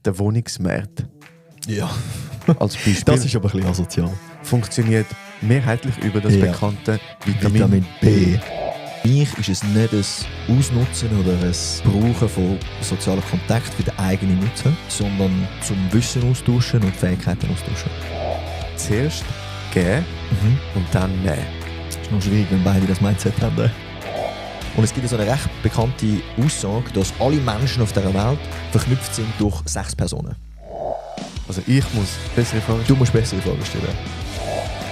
der Wohnungsmarkt. Ja. Als Beispiel. Das ist aber ein bisschen asozial. Funktioniert mehrheitlich über das bekannte Vitamin B. Für mich ist es nicht ein Ausnutzen oder ein Brauchen von sozialen Kontakt für den eigenen Nutzen, sondern zum Wissen austauschen und Fähigkeiten austauschen. Zuerst geben und dann nehmen. Das ist noch schwierig, wenn beide das Mindset haben. Und es gibt so eine recht bekannte Aussage, dass alle Menschen auf dieser Welt verknüpft sind durch 6 Personen. Also ich muss bessere Fragen stellen. Du musst bessere Fragen stellen.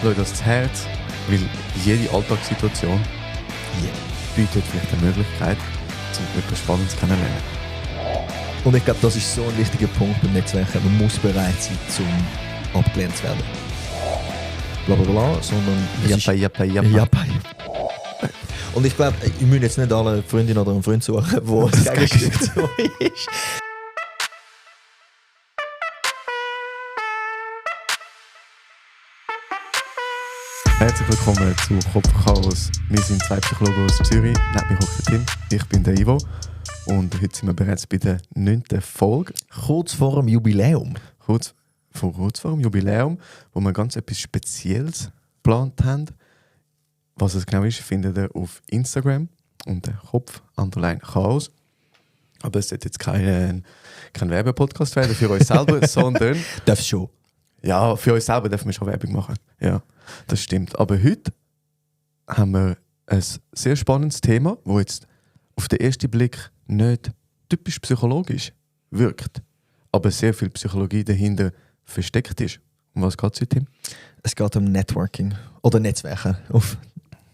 Schau das Herz, weil jede Alltagssituation bietet vielleicht eine Möglichkeit, um etwas Spannendes kennenzulernen. Und ich glaube, das ist so ein wichtiger Punkt beim Netzwerken. Man muss bereit sein, zum abgelehnt zu werden. Blablabla, sondern... Jappa. Und ich glaube, ich muss jetzt nicht alle Freundin oder einen Freund suchen, wo das Gegenstück zu euch ist. Herzlich willkommen zu Kopfchaos. Wir sind 2 Psychologen aus Zürich. Neben mir hockt der Tim. Ich bin der Ivo. Und heute sind wir bereits bei der 9. Folge. Kurz vor dem Jubiläum. Kurz vor dem Jubiläum, wo wir ganz etwas Spezielles geplant haben. Was es genau ist, findet ihr auf Instagram unter Kopf_Chaos. Aber es sollte jetzt kein Werbepodcast werden für uns selber, sondern... Darf schon. Ja, für uns selber dürfen wir schon Werbung machen. Ja, das stimmt. Aber heute haben wir ein sehr spannendes Thema, das jetzt auf den ersten Blick nicht typisch psychologisch wirkt, aber sehr viel Psychologie dahinter versteckt ist. Um was geht es heute, Tim? Es geht um Networking oder Netzwerken auf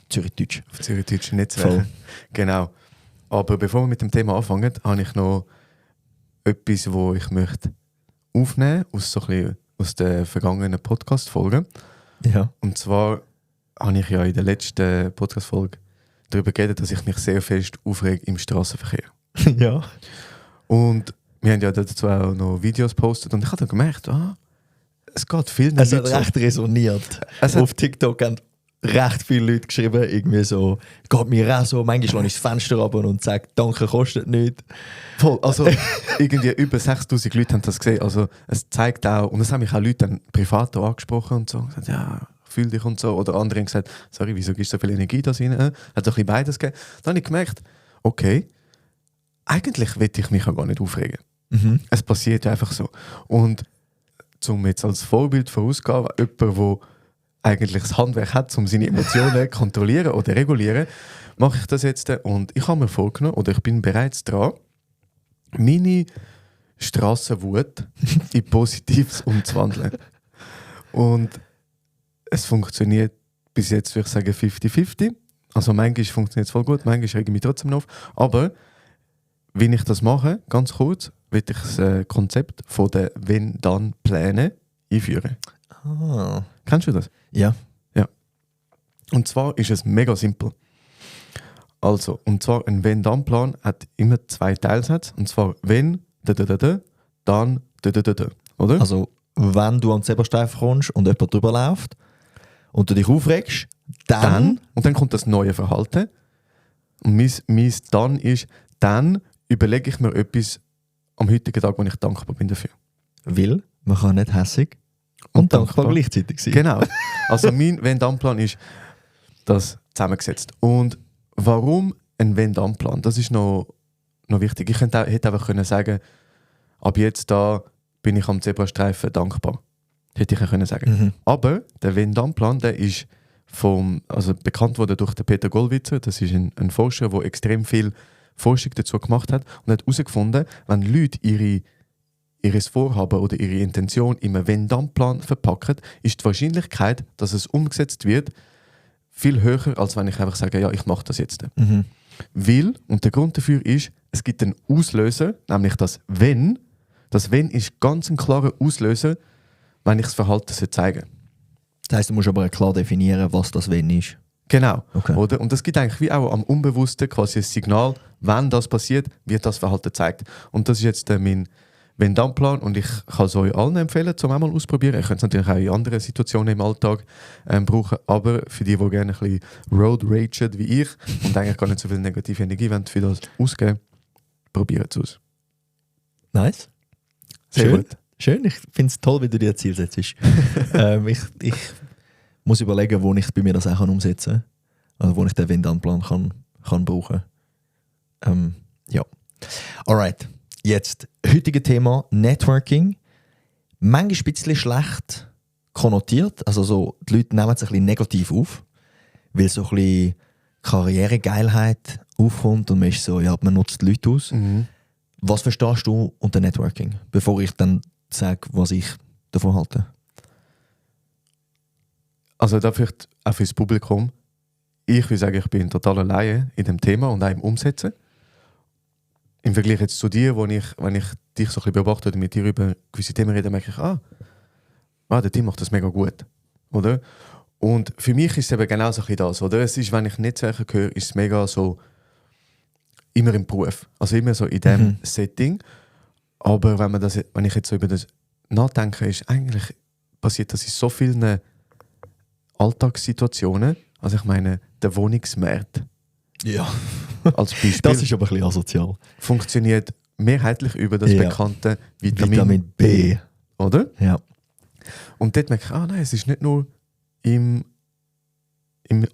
Zürichdeutsch. Auf Zürichdeutsch Netzwerke. Voll. Genau. Aber bevor wir mit dem Thema anfangen, habe ich noch etwas, das ich möchte aufnehmen möchte, aus der vergangenen Podcast-Folge. Ja. Und zwar habe ich ja in der letzten Podcast-Folge darüber geredet, dass ich mich sehr fest aufrege im Straßenverkehr. Ja. Und wir haben ja dazu auch noch Videos gepostet und ich habe dann gemerkt, es geht vielen Es hat Leuten so. recht resoniert. Es hat- Auf TikTok haben recht viele Leute geschrieben, irgendwie so, geht mir auch so, manchmal lasse ich das Fenster runter und sage, danke, kostet nichts. Voll, also irgendwie über 6000 Leute haben das gesehen. Also es zeigt auch, und es haben mich auch Leute dann privat auch angesprochen und so, gesagt, ja, fühl dich und so. Oder andere haben gesagt, sorry, wieso gibst du so viel Energie da rein? Hat so ein bisschen beides gegeben. Dann habe ich gemerkt, okay, eigentlich will ich mich auch gar nicht aufregen. Es passiert ja einfach so. Und zum jetzt als Vorbild vorauszugehen, jemand, der eigentlich das Handwerk hat, um seine Emotionen zu kontrollieren oder regulieren, mache ich das jetzt. Und ich habe mir vorgenommen, oder ich bin bereits dran, meine Strassenwut in Positives umzuwandeln. Und es funktioniert bis jetzt, würde ich sagen, 50-50. Also manchmal funktioniert es voll gut, manchmal rege ich mich trotzdem noch auf. Aber wenn ich das mache, ganz kurz, will ich das Konzept von den Wenn-Dann-Plänen einführen. Ah. Kennst du das? Ja. Und zwar ist es mega simpel. Also, und zwar ein Wenn-Dann-Plan hat immer 2 Teilsätze. Und zwar wenn, dann, oder? Also, wenn du an den Zebrastreifen kommst und jemand drüber läuft und du dich aufregst, dann Und dann kommt das neue Verhalten. Und mein Dann ist, dann überlege ich mir etwas am heutigen Tag, wo ich dankbar bin dafür. will, man kann nicht hässig und dankbar gleichzeitig sein. Genau. Also mein Wenn-Dann-Plan ist das zusammengesetzt. Und warum ein Wenn-Dann-Plan? Das ist noch wichtig. Ich hätte einfach können sagen, ab jetzt da bin ich am Zebrastreifen dankbar. Hätte ich auch können sagen. Aber der Wenn-Dann-Plan, der ist bekannt wurde durch den Peter Gollwitzer. Das ist ein Forscher, der extrem viel Forschung dazu gemacht hat und hat herausgefunden, wenn Leute ihr Vorhaben oder ihre Intention im Wenn-Dann-Plan verpacken, ist die Wahrscheinlichkeit, dass es umgesetzt wird, viel höher, als wenn ich einfach sage, ja, ich mache das jetzt. Weil, und der Grund dafür ist, es gibt einen Auslöser, nämlich das Wenn. Das Wenn ist ganz ein klarer Auslöser, wenn ich das Verhalten zeigen. Das heisst, du musst aber klar definieren, was das Wenn ist. Genau. Okay. Oder? Und das gibt eigentlich wie auch am Unbewussten quasi ein Signal, wenn das passiert, wird das Verhalten gezeigt. Und das ist jetzt mein Wenn-Dann-Plan und ich kann es euch allen empfehlen, zum einmal ausprobieren. Ich könnte es natürlich auch in anderen Situationen im Alltag brauchen, aber für die gerne ein bisschen Road ragen wie ich und eigentlich gar nicht so viel negative Energie wollen für das ausgeben, probiert es aus. Nice. Sehr Schön. gut. Schön, ich finde es toll, wie du dir Ziel setzt. Ich muss überlegen, wo ich bei mir das auch umsetzen kann. Also wo ich den Windanplan kann brauchen. Ja. Alright. Jetzt, heutige Thema Networking. Manchmal ein bisschen schlecht konnotiert. Also so, die Leute nehmen es ein bisschen negativ auf, weil so ein bisschen Karrieregeilheit aufkommt und man ist so, ja, man nutzt die Leute aus. Mhm. Was verstehst du unter Networking? Bevor ich dann sage, was ich davon halte. Also da vielleicht auch fürs Publikum. Ich würde sagen, ich bin total alleine in dem Thema und auch im Umsetzen. Im Vergleich jetzt zu dir, wenn ich dich so ein bisschen beobachte oder mit dir über gewisse Themen rede, merke ich, der Team macht das mega gut. Oder? Und für mich ist es eben genau so ein bisschen das. Oder? Es ist, wenn ich Netzwerke höre, ist es mega so immer im Beruf. Also immer so in diesem Setting. Aber wenn ich jetzt so über das nachdenke, ist eigentlich passiert das in so vielen Alltagssituationen. Also ich meine, der Wohnungsmarkt Ja. als Beispiel Das ist aber ein bisschen asozial. funktioniert mehrheitlich über das bekannte Vitamin B. Oder? Ja. Und dort merke ich, nein, es ist nicht nur im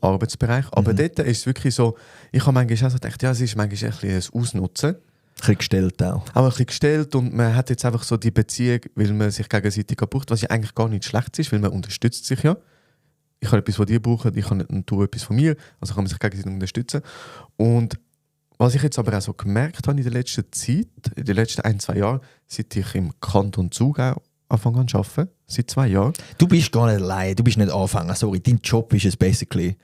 Arbeitsbereich, aber dort ist es wirklich so, ich habe manchmal auch so gedacht, ja, es ist manchmal ein bisschen ein Ausnutzen. Ein bisschen gestellt auch. Auch ein bisschen gestellt und man hat jetzt einfach so die Beziehung, weil man sich gegenseitig braucht, was ja eigentlich gar nicht schlecht ist, weil man unterstützt sich ja. Ich kann etwas von dir brauchen, ich kann du etwas von mir, also kann man sich gegenseitig unterstützen. Und was ich jetzt aber auch so gemerkt habe in der letzten Zeit, in den letzten 1-2 Jahren, seit ich im Kanton Zug auch angefangen zu arbeiten, seit 2 Jahren. Du bist gar nicht allein, du bist nicht Anfänger, sorry. Dein Job ist es basically,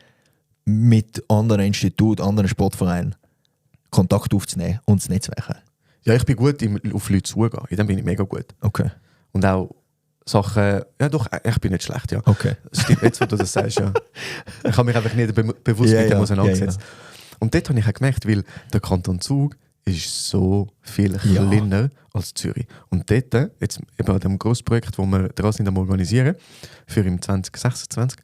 mit anderen Instituten, anderen Sportvereinen Kontakt aufzunehmen und zu netzwerken. Ja, ich bin gut auf Leute zugehen, in dem bin ich mega gut. Okay. Und auch Sachen, ja doch, ich bin nicht schlecht, ja. Okay. Das stimmt jetzt, wo du das sagst, ja. Ich habe mich einfach nicht bewusst mit dem auseinandergesetzt. Ja. Und dort habe ich auch gemerkt, weil der Kanton Zug ist so viel kleiner als Zürich. Und dort, jetzt eben an dem Grossprojekt, wo wir dran sind am Organisieren, für im 2026,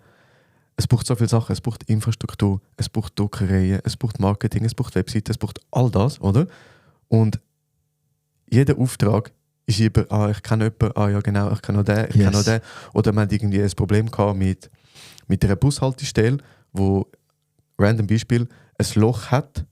es braucht so viele Sachen. Es braucht Infrastruktur, es braucht Druckereien, es braucht Marketing, es braucht Webseiten, es braucht all das, oder? Und jeder Auftrag ist über, ich kenne jemanden, ja genau, ich kenne noch den, ich kenne noch den. Oder man hat irgendwie ein Problem gehabt mit einer Bushaltestelle, wo, random Beispiel, ein Loch hat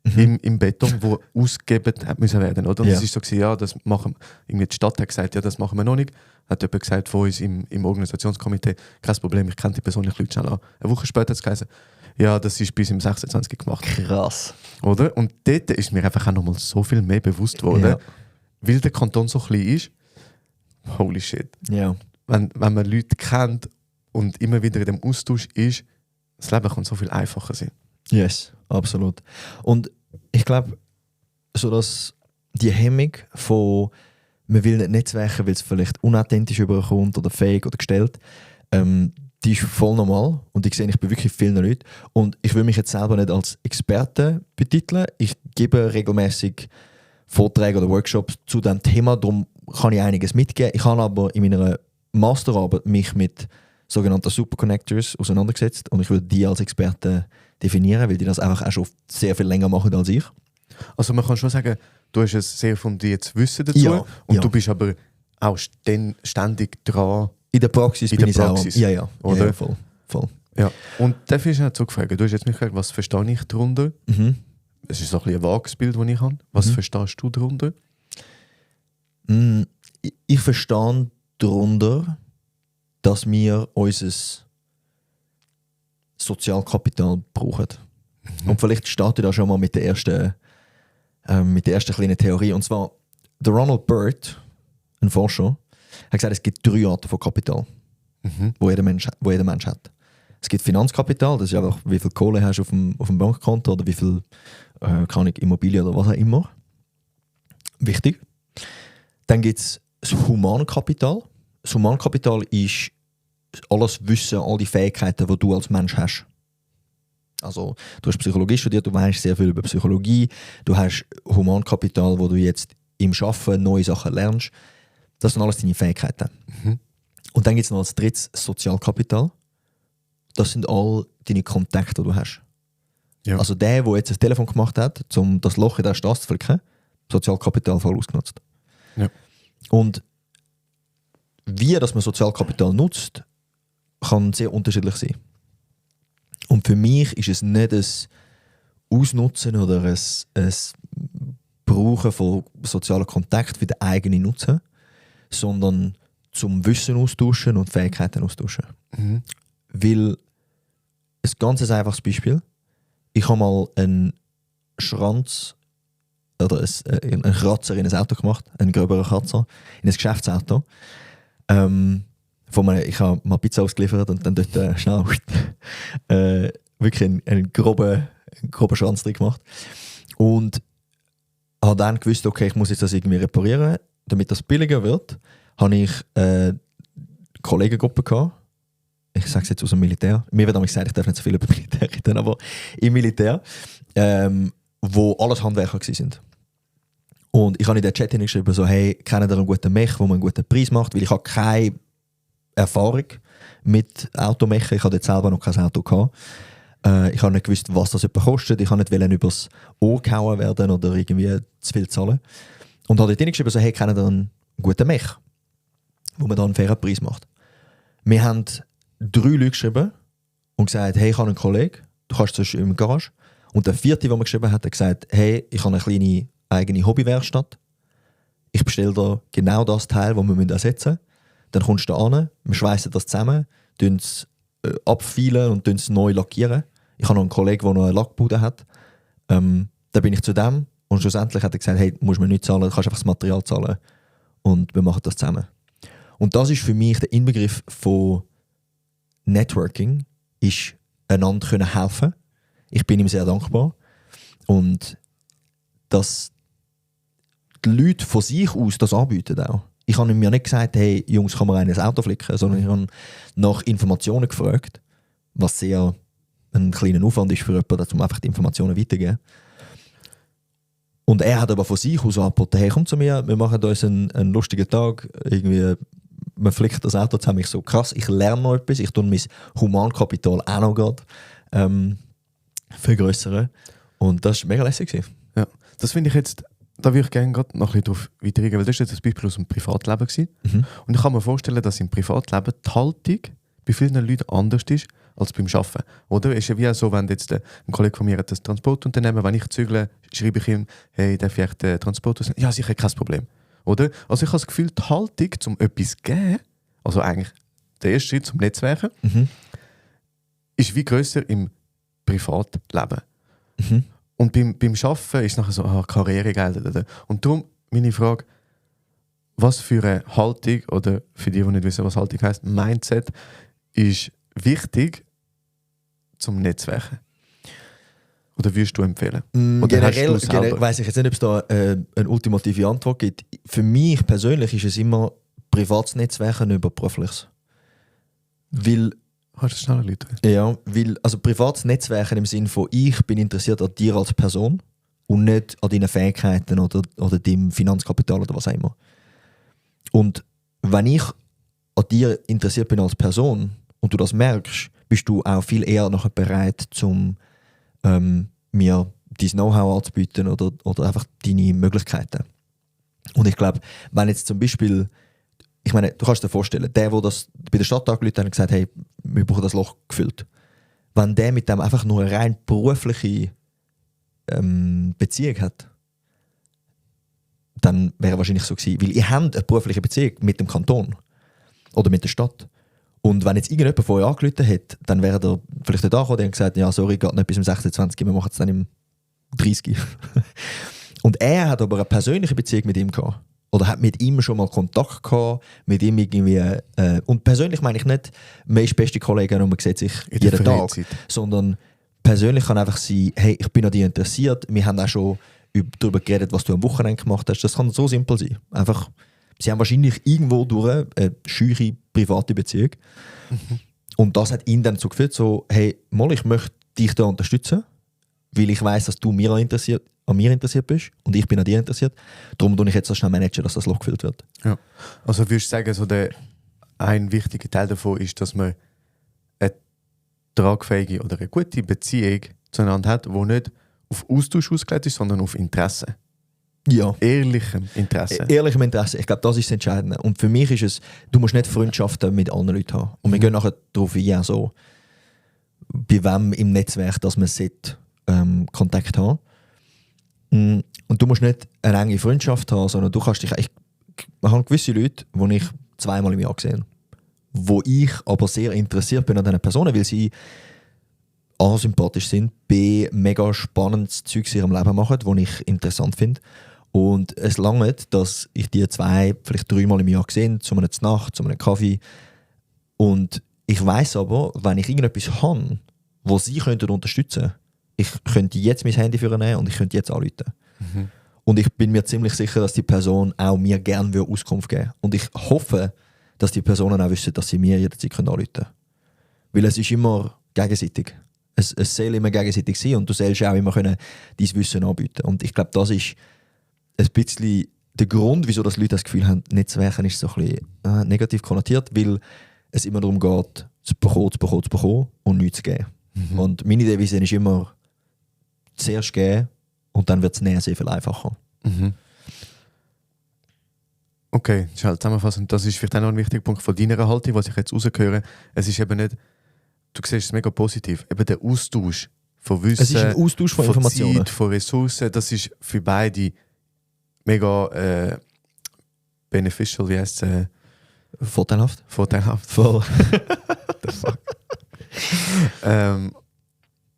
im Beton, wo ausgegeben hat müssen werden, oder? Und es ist so gewesen, ja, das machen, irgendwie die Stadt hat gesagt, ja, das machen wir noch nicht. Hat jemand gesagt von uns im Organisationskomitee, kein Problem, ich kenne die persönlich Leute schnell an. Eine Woche später hat es geheißen, ja, das ist bis im 26 gemacht. Krass. Oder? Und dort ist mir einfach auch nochmal so viel mehr bewusst geworden, weil der Kanton so klein ist, holy shit. Ja. Wenn man Leute kennt und immer wieder in dem Austausch ist, das Leben kann so viel einfacher sein. Yes, absolut. Und ich glaube, so dass die Hemmung von man will nicht netzwerken, weil es vielleicht unauthentisch überkommt oder fake oder gestellt, die ist voll normal und ich sehe, ich bin wirklich vielen Leuten und ich will mich jetzt selber nicht als Experte betiteln. Ich gebe regelmäßig Vorträge oder Workshops zu diesem Thema, darum kann ich einiges mitgeben. Ich habe aber in meiner Masterarbeit mich mit sogenannten Superconnectors auseinandergesetzt und ich würde die als Experten definieren, weil die das einfach auch schon sehr viel länger machen als ich. Also man kann schon sagen, du hast ein sehr fundiertes Wissen dazu und du bist aber auch ständig dran. In der Praxis bin ich auch. Ja, oder? Ja, voll. Ja. Und dafür ist auch zugefragt. Du hast jetzt mich gefragt, was verstehe ich darunter? Es ist so ein bisschen ein vages Bild, das ich habe. Was verstehst du darunter? Ich verstehe darunter, dass wir unser Sozialkapital brauchen. Und vielleicht startet da schon mal mit der ersten kleinen Theorie. Und zwar, der Ronald Byrd, ein Forscher, hat gesagt, es gibt 3 Arten von Kapital, wo jeder Mensch hat. Es gibt Finanzkapital, das ist einfach, wie viel Kohle hast du auf dem Bankkonto oder wie viel Immobilien oder was auch immer. Wichtig. Dann gibt es das Humankapital. Das Humankapital ist alles Wissen, all die Fähigkeiten, die du als Mensch hast. Also, du hast Psychologie studiert, du weißt sehr viel über Psychologie, du hast Humankapital, wo du jetzt im Arbeiten neue Sachen lernst. Das sind alles deine Fähigkeiten. Und dann gibt es noch als drittes Sozialkapital. Das sind all deine Kontakte, die du hast. Ja. Also der jetzt ein Telefon gemacht hat, um das Loch in der Straße zu flicken, Sozialkapital voll ausgenutzt. Ja. Und wie das man Sozialkapital nutzt, kann sehr unterschiedlich sein. Und für mich ist es nicht ein Ausnutzen oder ein Brauchen von sozialen Kontakt für den eigenen Nutzen, sondern zum Wissen austauschen und Fähigkeiten austauschen. Mhm. Weil, ein ganz einfaches Beispiel, ich habe mal einen Schranz oder einen Kratzer in ein Auto gemacht, einen gröberen Kratzer, in ein Geschäftsauto. Ich habe mal Pizza ausgeliefert und dann dort schnell wirklich einen groben Schranz drin gemacht. Und habe dann gewusst, okay, ich muss jetzt das irgendwie reparieren. Damit das billiger wird, habe ich eine Kollegengruppe gehabt. Ich sage es jetzt aus dem Militär. Mir wird gesagt, ich darf nicht so viel über Militär reden, aber im Militär, wo alles Handwerker waren. Und ich habe in den Chat hingeschrieben, so, hey, kennt ihr einen guten Mech, wo man einen guten Preis macht? Weil ich habe keine Erfahrung mit Automechen. Ich hatte jetzt selber noch kein Auto gehabt. Ich habe nicht gewusst, was das kostet. Ich wollte nicht übers Ohr gehauen werden oder irgendwie zu viel zahlen. Und habe dort hingeschrieben, so, hey, kennt ihr einen guten Mech, wo man da einen fairen Preis macht? Wir haben 3 Leute geschrieben und gesagt, hey, ich habe einen Kollegen, du kannst sonst im Garage. Und der 4., der mir geschrieben hat gesagt, hey, ich habe eine kleine eigene Hobbywerkstatt. Ich bestelle da genau das Teil, das wir ersetzen müssen. Dann kommst du da an, wir schweissen das zusammen, tun es abfeilen und tun es neu lackieren. Ich habe noch einen Kollegen, der noch eine Lackbude hat. Dann bin ich zu dem und schlussendlich hat er gesagt, hey, du musst mir nicht zahlen, du kannst einfach das Material zahlen und wir machen das zusammen. Und das ist für mich der Inbegriff von Networking, ist einander helfen können. Ich bin ihm sehr dankbar. Und dass die Leute von sich aus das anbieten auch. Ich habe ihm ja nicht gesagt, hey Jungs, kann man ein Auto flicken, sondern ich habe nach Informationen gefragt, was sehr ein kleiner Aufwand ist für jemanden, um einfach die Informationen weiterzugeben. Und er hat aber von sich aus angeboten, hey, komm zu mir, wir machen uns einen lustigen Tag, irgendwie, man flickt das Auto zusammen. Ich so, krass, ich lerne noch etwas, ich tue mein Humankapital auch noch gerade vergrößern. Und das war mega lässig. Ja, das finde ich jetzt, da würde ich gerne gerade noch ein bisschen darauf weitergehen, weil das war jetzt ein Beispiel aus dem Privatleben gewesen. Mhm. Und ich kann mir vorstellen, dass im Privatleben die Haltung bei vielen Leuten anders ist als beim Arbeiten. Oder? Ist ja wie so, wenn jetzt ein Kollege von mir hat das Transportunternehmen, wenn ich zügle, schreibe ich ihm, hey, darf ich den Transport ausnehmen? Ja, sicher, kein Problem. Oder? Also ich habe das Gefühl, die Haltung, um etwas zu geben, also eigentlich der erste Schritt zum Netzwerken, ist wie grösser im Privatleben. Mhm. Und beim Arbeiten ist es nachher so, Karrieregelder. Und darum meine Frage, was für eine Haltung, oder für die nicht wissen, was Haltung heisst, Mindset, ist wichtig zum Netzwerken? Oder würdest du empfehlen? Oder Generell weiss ich jetzt nicht, ob es da eine ultimative Antwort gibt. Für mich persönlich ist es immer privates Netzwerken über berufliches. Weil Hast du das schneller Leute? Ja, weil, also privates Netzwerken im Sinne von, ich bin interessiert an dir als Person und nicht an deinen Fähigkeiten oder deinem Finanzkapital oder was auch immer. Und wenn ich an dir interessiert bin als Person und du das merkst, bist du auch viel eher nachher bereit, mir dein Know-how anzubieten oder einfach deine Möglichkeiten. Und ich glaube, wenn jetzt zum Beispiel, ich meine, du kannst dir vorstellen, der das bei der Stadt angerufen hat und gesagt, hey, wir brauchen das Loch gefüllt. Wenn der mit dem einfach nur eine rein berufliche Beziehung hat, dann wäre wahrscheinlich so gewesen. Weil ihr habt eine berufliche Beziehung mit dem Kanton oder mit der Stadt. Und wenn jetzt irgendjemand von euch angerufen hat, dann wäre der vielleicht da gekommen und gesagt, ja, sorry, geht nicht bis zum 26, wir machen es dann im 30. Und er hat aber eine persönliche Beziehung mit ihm gehabt. Oder hat mit ihm schon mal Kontakt gehabt, mit ihm irgendwie. Und persönlich meine ich nicht, man ist beste Kollegen und man sieht sich jeden Tag. Sondern persönlich kann einfach sein, hey, ich bin an dir interessiert, wir haben auch schon darüber geredet, was du am Wochenende gemacht hast. Das kann so simpel sein. Einfach, sie haben wahrscheinlich irgendwo durch eine scheue private Beziehung. Und das hat ihn dann so geführt, so, hey, Molly, ich möchte dich da unterstützen, weil ich weiss, dass du an mir interessiert bist und ich bin an dir interessiert. Darum tue ich jetzt so schnell managen, dass das Loch gefüllt wird. Ja. Also würdest du sagen, so ein wichtiger Teil davon ist, dass man eine tragfähige oder eine gute Beziehung zueinander hat, die nicht auf Austausch ausgelegt ist, sondern auf Interesse. Ja. Ehrlichem Interesse. Ehrlichem Interesse. Ich glaube, das ist das Entscheidende. Und für mich ist es, du musst nicht Freundschaften mit anderen Leuten haben. Und wir gehen nachher darauf ein, so, bei wem im Netzwerk, dass man Kontakt haben. Und du musst nicht eine enge Freundschaft haben, sondern du kannst dich... Ich habe gewisse Leute, die ich 2-mal im Jahr sehe, wo ich aber sehr interessiert bin an diesen Personen, weil sie A, sympathisch sind, B, mega spannendes Zeug in ihrem Leben machen, das ich interessant finde. Und es langt, dass ich die 2, vielleicht 3-mal im Jahr sehe, zu einer Nacht, zu einem Kaffee. Und ich weiss aber, wenn ich irgendetwas habe, wo sie könnten unterstützen, ich könnte jetzt mein Handy für nehmen und ich könnte jetzt anrufen. Mhm. Und ich bin mir ziemlich sicher, dass die Person auch mir gerne Auskunft geben würde. Und ich hoffe, dass die Personen auch wissen, dass sie mir jederzeit anrufen können. Weil es ist immer gegenseitig. Es soll immer gegenseitig sein und du sollst auch immer dein Wissen anbieten. Und ich glaube, das ist ein bisschen der Grund, wieso das Leute das Gefühl haben, Netzwerken ist so ein bisschen negativ konnotiert, weil es immer darum geht, zu bekommen und nichts zu geben. Mhm. Und meine Devise ist immer, zuerst geben und dann wird es näher sehr viel einfacher. Mhm. Okay, das ist halt zusammenfassend. Das ist vielleicht auch noch ein wichtiger Punkt von deiner Haltung, was ich jetzt rausgehöre. Es ist eben nicht, du siehst es mega positiv, eben der Austausch von Wissen, es ist ein Austausch von Informationen, Zeit, von Ressourcen, das ist für beide mega beneficial, wie heißt es? Vorteilhaft. Voll. The fuck?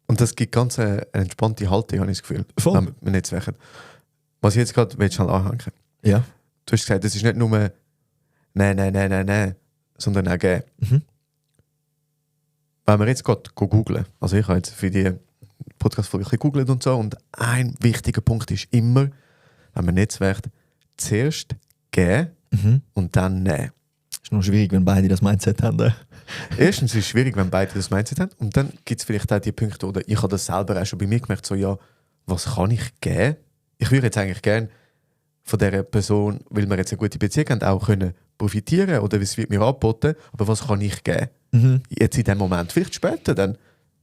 Und das gibt ganz eine entspannte Haltung, habe ich das Gefühl. Voll. Mit Netzwerken. Was ich jetzt gerade schnell anhängen. Ja. Du hast gesagt, es ist nicht nur nein, sondern auch geben. Mhm. Wenn wir jetzt gerade googlen, also ich habe jetzt für die Podcast-Folge gegoogelt und so, und ein wichtiger Punkt ist immer, wenn man Netzwerkt, zuerst geben und dann nehmen. Ist noch schwierig, wenn beide das Mindset haben. Erstens ist es schwierig, wenn beide das Mindset haben, und dann gibt es vielleicht auch die Punkte, oder ich habe das selber auch schon bei mir gemerkt, so ja, was kann ich geben? Ich würde jetzt eigentlich gerne von dieser Person, weil wir jetzt eine gute Beziehung haben, auch können profitieren, oder es wird mir angeboten, aber was kann ich geben? Jetzt in dem Moment, vielleicht später dann,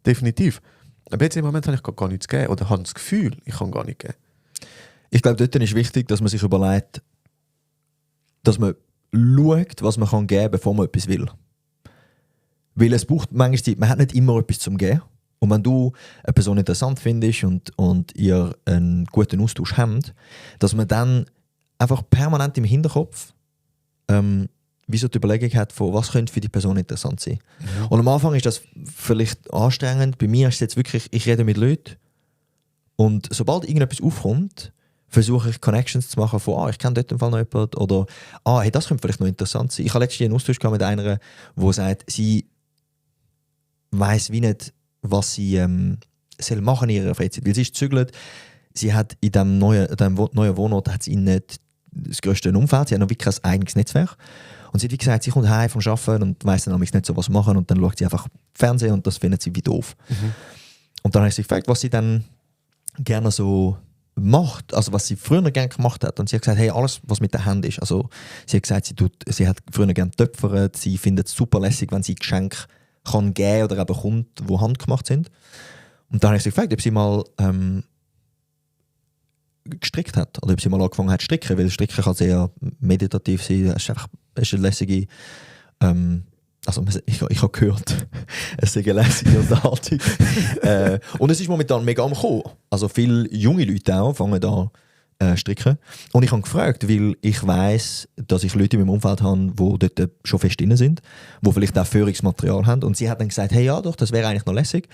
definitiv. Aber jetzt im Moment habe ich gar nichts geben oder habe das Gefühl, ich kann gar nicht geben. Ich glaube, dort ist wichtig, dass man sich überlegt, dass man schaut, was man kann geben kann, bevor man etwas will. Weil es braucht manchmal Zeit, man hat nicht immer etwas zum Geben. Und wenn du eine Person interessant findest und ihr einen guten Austausch habt, dass man dann einfach permanent im Hinterkopf wie so die Überlegung hat, von was könnte für die Person interessant sein. Ja. Und am Anfang ist das vielleicht anstrengend. Bei mir ist es jetzt wirklich, ich rede mit Leuten und sobald irgendetwas aufkommt, versuche ich Connections zu machen von, ich kenne dort im Fall noch jemanden oder hey, das könnte vielleicht noch interessant sein. Ich habe letztens einen Austausch mit einer, die sagt, sie weiss wie nicht, was sie soll machen in ihrer Freizeit, weil sie ist gezügelt. Sie hat in diesem neuen Wohnort hat sie nicht das grösste Umfeld, sie hat noch wirklich ein eigenes Netzwerk. Und sie hat wie gesagt, sie kommt heim vom Arbeiten und weiss dann nicht so was machen und dann schaut sie einfach Fernsehen und das findet sie wie doof. Und dann habe ich sie gefragt, was sie dann gerne so macht, also was sie früher gerne gemacht hat. Und sie hat gesagt, hey, alles, was mit der Hand ist. Also sie hat gesagt, sie hat früher gerne töpfert, sie findet es super lässig, wenn sie Geschenke kann geben oder eben bekommt, die handgemacht sind. Und dann habe ich sie gefragt, ob sie mal gestrickt hat oder ob sie mal angefangen hat zu stricken, weil Stricken kann sehr meditativ sein, es ist eine lässige also ich habe gehört, es ist eine lässige Unterhaltung. Und es ist momentan mega am Kommen. Also viele junge Leute auch fangen an stricken. Und ich habe gefragt, weil ich weiss, dass ich Leute in meinem Umfeld habe, die dort schon fest drin sind, die vielleicht auch Führungsmaterial haben. Und sie hat dann gesagt, hey, ja doch, das wäre eigentlich noch lässig.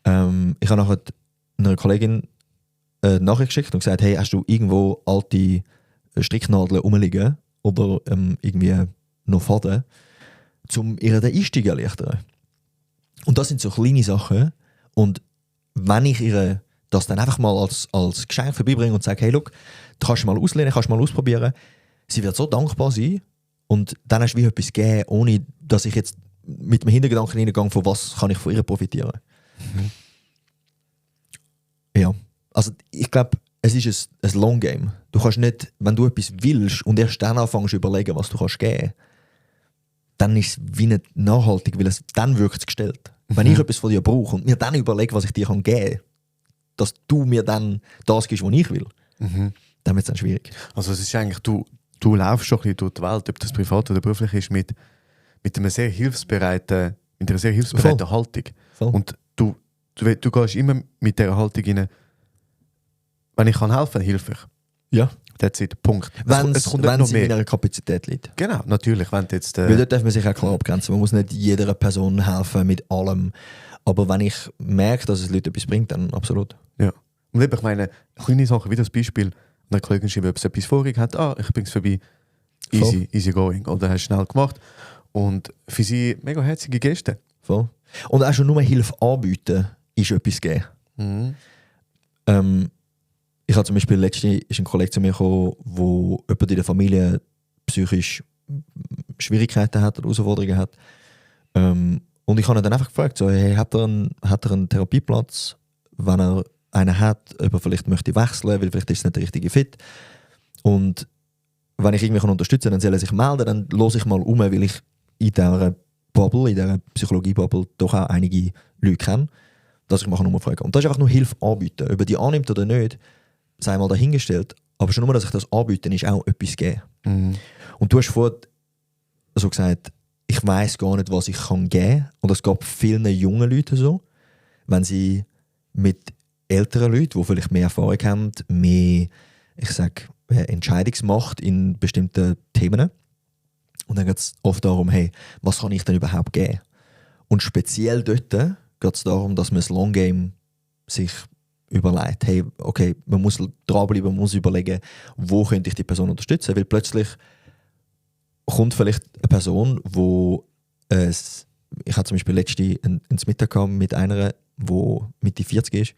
Ich habe nachher einer Kollegin eine Nachricht geschickt und gesagt, hey, hast du irgendwo alte Stricknadeln rumliegen oder irgendwie noch Faden, um ihr den Einstieg zu erleichtern. Und das sind so kleine Sachen. Und wenn ich ihr das dann einfach mal als Geschenk vorbeibringe und sage, hey, look, du kannst mal auslehnen, kannst mal ausprobieren, sie wird so dankbar sein und dann hast du wie etwas gegeben, ohne dass ich jetzt mit dem Hintergedanken hineingehe, von was kann ich von ihr profitieren. Ja, also ich glaube, es ist ein Long Game. Du kannst nicht, wenn du etwas willst und erst dann anfängst zu überlegen, was du kannst geben, dann ist es wie nicht nachhaltig, weil es dann wirkt es gestellt. Wenn ich etwas von dir brauche und mir dann überlege, was ich dir geben kann, dass du mir dann das gibst, was ich will, dann wird es dann schwierig. Also es ist eigentlich, du laufst schon ein bisschen durch die Welt, ob das privat oder beruflich ist, mit einer sehr hilfsbereiten Haltung. Voll. Und du gehst immer mit dieser Haltung rein, wenn ich kann helfen, helfe ich. Ja. That's it, Punkt. Wenn es es kommt nicht noch in mehr. meiner Kapazität liegt. Genau, natürlich. Wenn du jetzt, Weil dort darf man sich auch klar abgrenzen. Man muss nicht jeder Person helfen mit allem. Aber wenn ich merke, dass es Leute etwas bringt, dann absolut. ja. Und eben, ich meine, kleine Sachen wie das Beispiel, eine Kollegin schreibt, ob es etwas vorig hat, ich bringe es vorbei. Easy going. Oder hast schnell gemacht. Und für sie mega herzige Geste. Voll. Und auch schon nur Hilfe anbieten, ist etwas geben. Mhm. Ich habe zum Beispiel letztens ist ein Kollege zu mir gekommen, wo jemand in der Familie psychisch Schwierigkeiten hat oder Herausforderungen hat. Und ich habe ihn dann einfach gefragt, so, hey, hat er einen Therapieplatz, wenn er einen hat, ob er vielleicht möchte wechseln, weil vielleicht ist es nicht der richtige Fit. Und wenn ich irgendwie unterstützen kann, dann soll er sich melden, dann höre ich mal um, weil ich in dieser Bubble, in dieser Psychologie-Bubble doch auch einige Leute kenne, dass ich mal umfragen kann. Und das ist einfach nur Hilfe anbieten. Ob er die annimmt oder nicht, sei mal dahingestellt. Aber schon nur, dass ich das anbiete, ist auch etwas geben. Mhm. Und du hast vorhin so gesagt, ich weiss gar nicht, was ich kann geben kann. Und es gab vielen jungen Leuten so, wenn sie mit älteren Leuten, die vielleicht mehr Erfahrung haben, mehr, ich sage, Entscheidungsmacht in bestimmten Themen. Und dann geht es oft darum, hey, was kann ich denn überhaupt geben? Und speziell dort geht es darum, dass man das Long Game sich überlegt, hey, okay, man muss dranbleiben, man muss überlegen, wo könnte ich die Person unterstützen, weil plötzlich kommt vielleicht eine Person, ich hatte zum Beispiel letztens ins Mittag mit einer, die Mitte 40 ist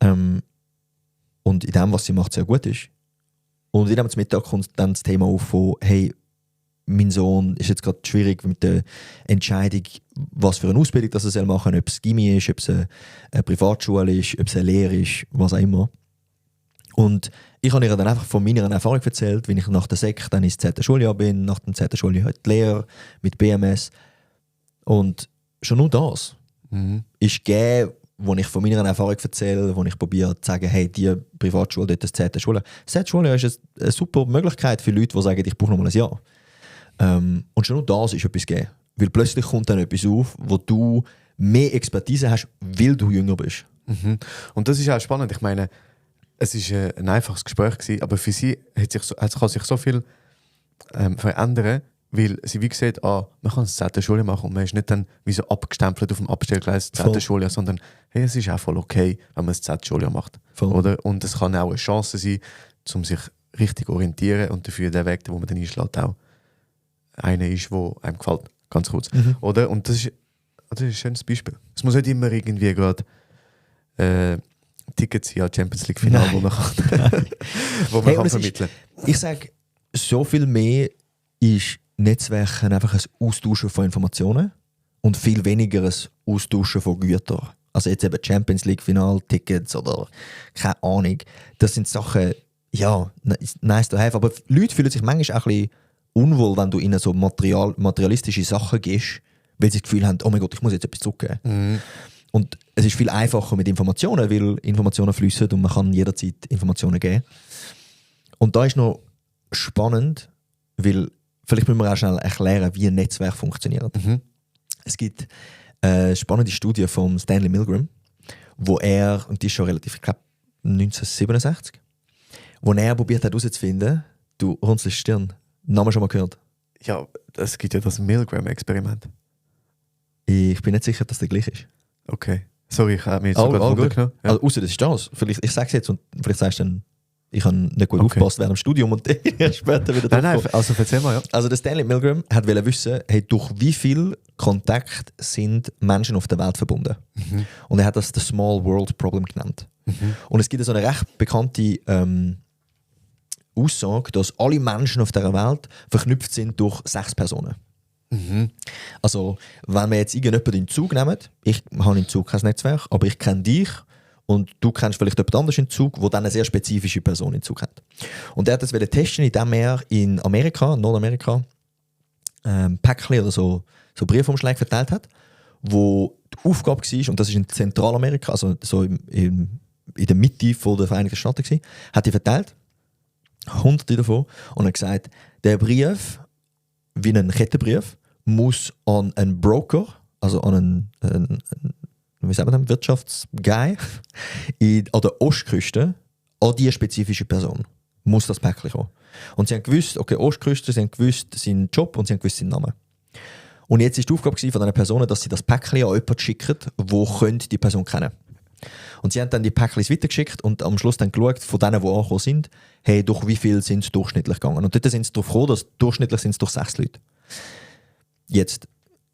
und in dem, was sie macht, sehr gut ist. Und in dem Mittag kommt dann das Thema auf von, hey, mein Sohn ist jetzt gerade schwierig mit der Entscheidung, was für eine Ausbildung das er machen soll, ob es Gymi ist, ob es eine Privatschule ist, ob es eine Lehre ist, was auch immer. Und ich habe ihr dann einfach von meiner Erfahrung erzählt, wenn ich nach der Sek dann ins 10. Schuljahr bin, nach dem 10. Schuljahr halt die Lehre mit BMS. Und schon nur das ist gegeben, wo ich von meiner Erfahrung erzähle, wo ich probiere zu sagen, hey, die Privatschule, dort das 10. Schuljahr. Das 10. Schuljahr ist eine super Möglichkeit für Leute, die sagen, ich brauche noch mal ein Jahr. Und schon nur das ist etwas gegeben. Weil plötzlich kommt dann etwas auf, wo du mehr Expertise hast, weil du jünger bist. Mhm. Und das ist auch spannend. Ich meine, es war ein einfaches Gespräch gewesen, aber für sie kann sich so viel verändern, weil sie wie gesagt, man kann das 10. Schuljahr machen und man ist nicht dann wie so abgestempelt auf dem Abstellgleis 10. Schuljahr, sondern hey, es ist auch voll okay, wenn man das 10. Schuljahr macht. Oder? Und es kann auch eine Chance sein, um sich richtig zu orientieren und dafür der Weg, den man dann einschlägt, auch einer ist, der einem gefällt. Ganz kurz. Oder? Und das ist ein schönes Beispiel. Es muss nicht immer irgendwie gerade Tickets sein als Champions League Finale, wo man kann vermitteln kann. Ich sage, so viel mehr ist Netzwerken einfach ein Austauschen von Informationen und viel weniger ein Austauschen von Gütern. Also jetzt eben Champions League Finale, Tickets oder keine Ahnung. Das sind Sachen, ja, nice to have. Aber Leute fühlen sich manchmal auch ein bisschen unwohl, wenn du ihnen so materialistische Sachen gibst, weil sie das Gefühl haben, oh mein Gott, ich muss jetzt etwas zurückgeben. Mhm. Und es ist viel einfacher mit Informationen, weil Informationen fließen und man kann jederzeit Informationen geben. Und da ist noch spannend, weil vielleicht müssen wir auch schnell erklären, wie ein Netzwerk funktioniert. Mhm. Es gibt eine spannende Studie von Stanley Milgram, wo er, und die ist schon relativ, ich glaube 1967, wo er probiert hat herauszufinden, du runzelst Stirn, Namen schon mal gehört? Ja, es gibt ja das Milgram-Experiment. Ich bin nicht sicher, dass der gleich ist. Okay. Sorry, ich habe mich jetzt so gerade runtergenommen. Ja. Also, ausser das ist das. Vielleicht, ich sage es jetzt und vielleicht sagst du dann, ich habe nicht gut aufgepasst während dem Studium und später wieder Nein, also erzähl mal, ja. Also der Stanley Milgram wollte wissen, hey, durch wie viel Kontakt sind Menschen auf der Welt verbunden. Mhm. Und er hat das The Small World Problem genannt. Mhm. Und es gibt so eine recht bekannte Aussage, dass alle Menschen auf dieser Welt verknüpft sind durch 6 Personen. Mhm. Also, wenn wir jetzt irgendjemanden in den Zug nehmen, ich habe im Zug kein Netzwerk, aber ich kenne dich und du kennst vielleicht jemand anderes in Zug, der dann eine sehr spezifische Person in Zug hat. Und er hat das testen, indem er in Nordamerika, Päckchen oder so Briefumschläge verteilt hat, wo die Aufgabe war, und das ist in Zentralamerika, also so im in der Mitte von der Vereinigten Staaten gewesen, hat die verteilt, hunderte davon, und hat gesagt, der Brief, wie ein Kettenbrief, muss an einen Broker, also an einen wie sagen wir das, Wirtschaftsguy an der Ostküste, an diese spezifische Person, muss das Päckchen kommen. Und sie haben gewusst, okay, Ostküste, sie haben gewusst seinen Job und sie haben gewusst seinen Namen. Und jetzt war die Aufgabe von diesen Personen, dass sie das Päckchen an jemanden schicken, der die Person kennen könnte. Und sie haben dann die Päckchen weitergeschickt und am Schluss dann geschaut, von denen, die angekommen sind, hey, durch wie viel sind es durchschnittlich gegangen. Und dort sind sie darauf gekommen, dass durchschnittlich sind es durch 6 Leute. Jetzt,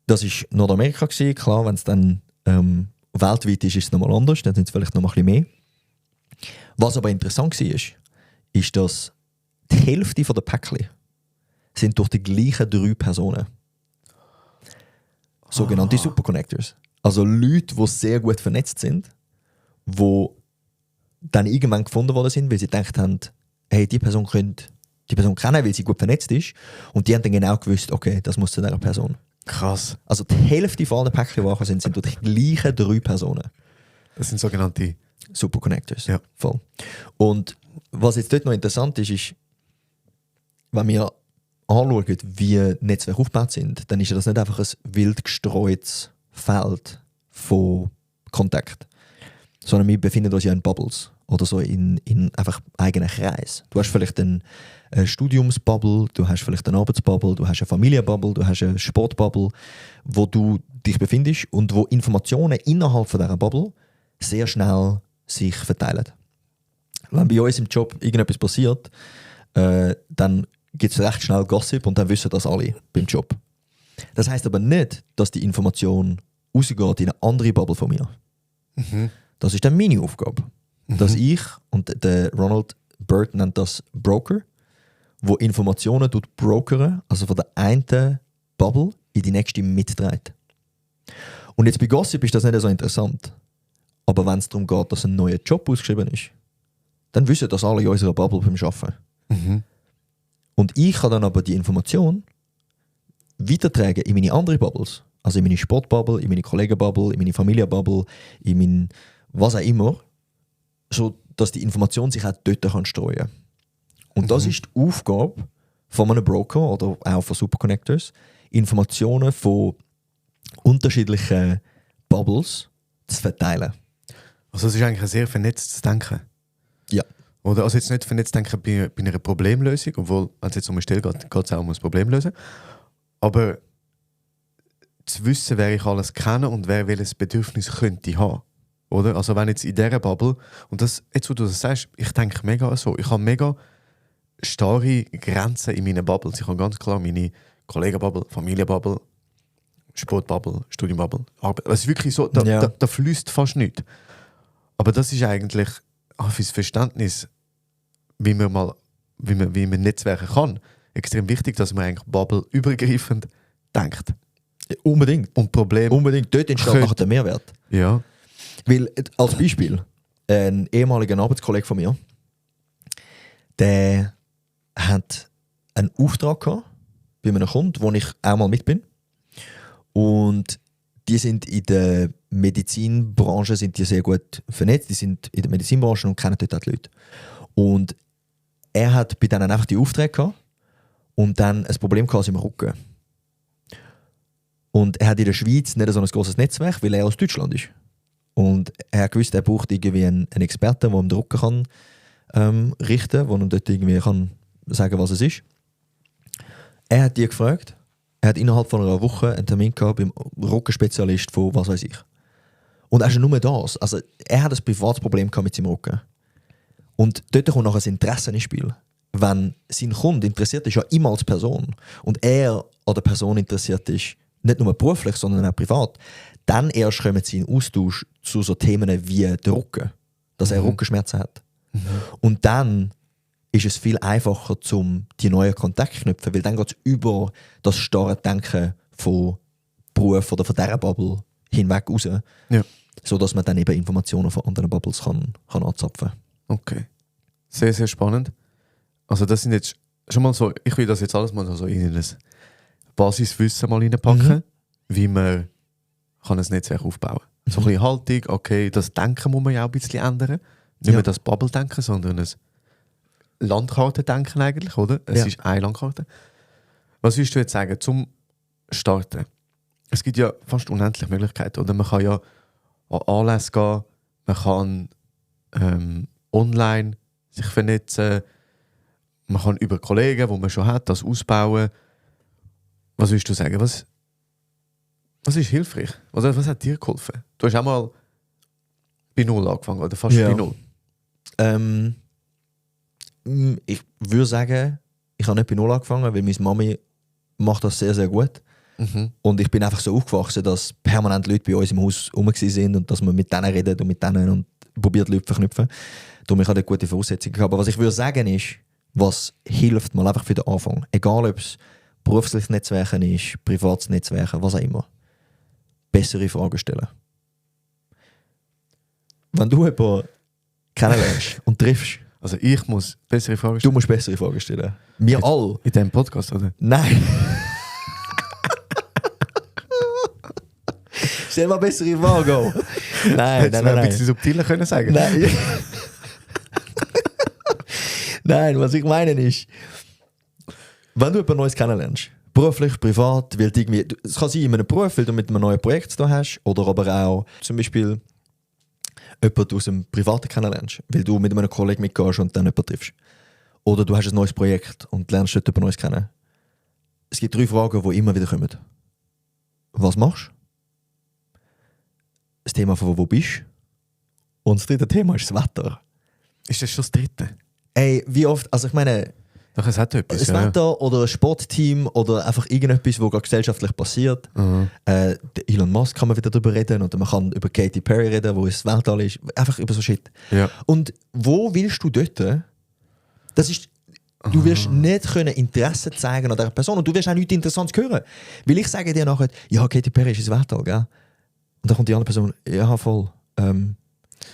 das war Nordamerika gewesen. Klar, wenn es dann weltweit ist es nochmal anders, dann sind es vielleicht noch mal ein bisschen mehr. Was aber interessant war, ist, dass die Hälfte der Päckchen sind durch die gleichen 3 Personen. Sogenannte Superconnectors. Also Leute, die sehr gut vernetzt sind, die dann irgendwann gefunden worden sind, weil sie gedacht haben, hey, die Person kennen, weil sie gut vernetzt ist. Und die haben dann genau gewusst, okay, das muss zu dieser Person. Krass. Also die Hälfte von allen Päckchen, die sind durch die gleichen 3 Personen. Das sind sogenannte Superconnectors. Ja. Voll. Und was jetzt dort noch interessant ist, wenn wir anschauen, wie Netzwerke aufgebaut sind, dann ist das nicht einfach ein wild gestreutes Feld von Kontakt, sondern wir befinden uns ja in Bubbles oder so in einfach eigenen Kreis. Du hast vielleicht eine Studiumsbubble, du hast vielleicht eine Arbeitsbubble, du hast eine Familienbubble, du hast eine Sportbubble, wo du dich befindest und wo Informationen innerhalb von dieser Bubble sehr schnell sich verteilen. Wenn bei uns im Job irgendetwas passiert, dann gibt es recht schnell Gossip und dann wissen das alle beim Job. Das heisst aber nicht, dass die Information rausgeht in eine andere Bubble von mir. Mhm. Das ist dann meine Aufgabe. Dass ich, und der Ronald Byrd nennt das Broker, wo Informationen brokern, also von der einen Bubble in die nächste mitträgt. Und jetzt bei Gossip ist das nicht so interessant. Aber wenn es darum geht, dass ein neuer Job ausgeschrieben ist, dann wissen das alle in unserer Bubble beim Arbeiten. Mhm. Und ich kann dann aber die Information weitertragen in meine anderen Bubbles. Also in meine Sportbubble, in meine Kollegenbubble, in meine Familienbubble, in mein was auch immer, so dass die Information sich auch dort streuen kann. Und das ist die Aufgabe von einem Broker oder auch von Superconnectors, Informationen von unterschiedlichen Bubbles zu verteilen. Also es ist eigentlich ein sehr vernetztes Denken. Ja. Oder also jetzt nicht vernetzt denken bei einer Problemlösung, obwohl, wenn es jetzt um eine Stelle geht, geht es auch um ein Problem lösen. Aber zu wissen, wer ich alles kenne und wer welches Bedürfnis könnte haben. Oder? Also wenn jetzt in dieser Bubble, und das, jetzt wo du das sagst, ich denke mega so, ich habe mega starre Grenzen in meinen Bubbles. Ich habe ganz klar meine Kollegenbubble, Familienbubble, Sportbubble, Studienbubble, Arbeit. Es ist wirklich so, da fließt fast nichts. Aber das ist eigentlich fürs Verständnis, wie man Netzwerken kann, extrem wichtig, dass man eigentlich bubbleübergreifend denkt. Unbedingt. Und Problem Unbedingt. Dort entsteht nachher der Mehrwert. Ja. Weil, als Beispiel, ein ehemaliger Arbeitskollege von mir, der hat einen Auftrag gehabt bei einem Kunden, wo ich auch mal mit bin. Und die sind in der Medizinbranche sind die sehr gut vernetzt. Die sind in der Medizinbranche und kennen dort auch die Leute. Und er hat bei denen einfach die Aufträge gehabt und dann ein Problem gehabt im Rücken. Und er hat in der Schweiz nicht so ein grosses Netzwerk, weil er aus Deutschland ist. Und er hat gewusst, er braucht irgendwie einen Experten, der ihm den Rücken kann, richten kann, der ihm dort irgendwie kann sagen, was es ist. Er hat die gefragt. Er hat innerhalb von einer Woche einen Termin gehabt beim Rückenspezialist von was weiß ich. Und er ist nur das. Also er hat ein privates Problem gehabt mit seinem Rücken. Und dort kommt nachher das Interesse ins Spiel. Wenn sein Kunde interessiert ist, ja immer als Person, und er an der Person interessiert ist, nicht nur beruflich, sondern auch privat, dann erst kommen sie in Austausch zu so Themen wie der Rücken, dass er Rückenschmerzen hat. Mhm. Und dann ist es viel einfacher, die neuen Kontakte zu knüpfen, weil dann geht es über das starre Denken von Beruf oder von dieser Bubble hinweg raus, sodass man dann eben Informationen von anderen Bubbles kann anzapfen. Okay. Sehr, sehr spannend. Also das sind jetzt schon mal so, ich will das jetzt alles mal so in ein Basiswissen mal reinpacken, wie man kann ein Netzwerk aufbauen kann. So ein bisschen Haltung, okay, das Denken muss man ja auch ein bisschen ändern. Nicht mehr das Bubble-Denken, sondern ein Landkartendenken eigentlich, oder? Es ist eine Landkarte. Was würdest du jetzt sagen zum Starten? Es gibt ja fast unendlich Möglichkeiten, oder? Man kann ja an Anlässe gehen, man kann online sich vernetzen, man kann über Kollegen, die man schon hat, das ausbauen. Was würdest du sagen? Was ist hilfreich? Was hat dir geholfen? Du hast auch mal bei Null angefangen, oder fast bei Null. Ich würde sagen, ich habe nicht bei Null angefangen, weil meine Mami macht das sehr, sehr gut. Und ich bin einfach so aufgewachsen, dass permanent Leute bei uns im Haus rum sind und dass man mit denen redet und mit denen und probiert Leute zu verknüpfen. Darum ich habe gute Voraussetzungen gehabt. Aber was ich würde sagen ist, was hilft mal einfach für den Anfang. Egal ob es berufliches Netzwerken ist, privates Netzwerken, was auch immer. Bessere Fragen stellen. Wenn du jemanden kennenlernst und triffst, also ich muss bessere Fragen stellen. Du musst bessere Fragen stellen. Wir alle. In diesem Podcast, oder? Nein. Stell mal bessere Fragen. Nein. Ein bisschen subtiler können sagen. Nein. Nein, was ich meine ist, wenn du jemand Neues kennenlernst, beruflich, privat, weil irgendwie, es kann sein in einem Beruf, weil du mit einem neuen Projekt da hast, oder aber auch zum Beispiel jemanden aus einem Privaten kennenlernst, weil du mit einem Kollegen mitgehst und dann jemanden triffst. Oder du hast ein neues Projekt und lernst dort jemand Neues kennen. Es gibt 3 Fragen, die immer wieder kommen. Was machst du? Das Thema von wo bist du? Und das 3. Thema ist das Wetter. Ist das schon das 3.? Ey, wie oft, also ich meine, doch, es hat etwas, das Wetter oder ein Sportteam oder einfach irgendetwas, was gerade gesellschaftlich passiert. Der Elon Musk kann man wieder darüber reden oder man kann über Katy Perry reden, wo es das Weltall ist. Einfach über so Shit. Ja. Und wo willst du dort? Das ist, du wirst nicht können Interesse zeigen an dieser Person und du wirst auch nichts Interessantes hören. Weil ich sage dir nachher, ja, Katy Perry ist das Weltall, gell? Und dann kommt die andere Person, ja, voll.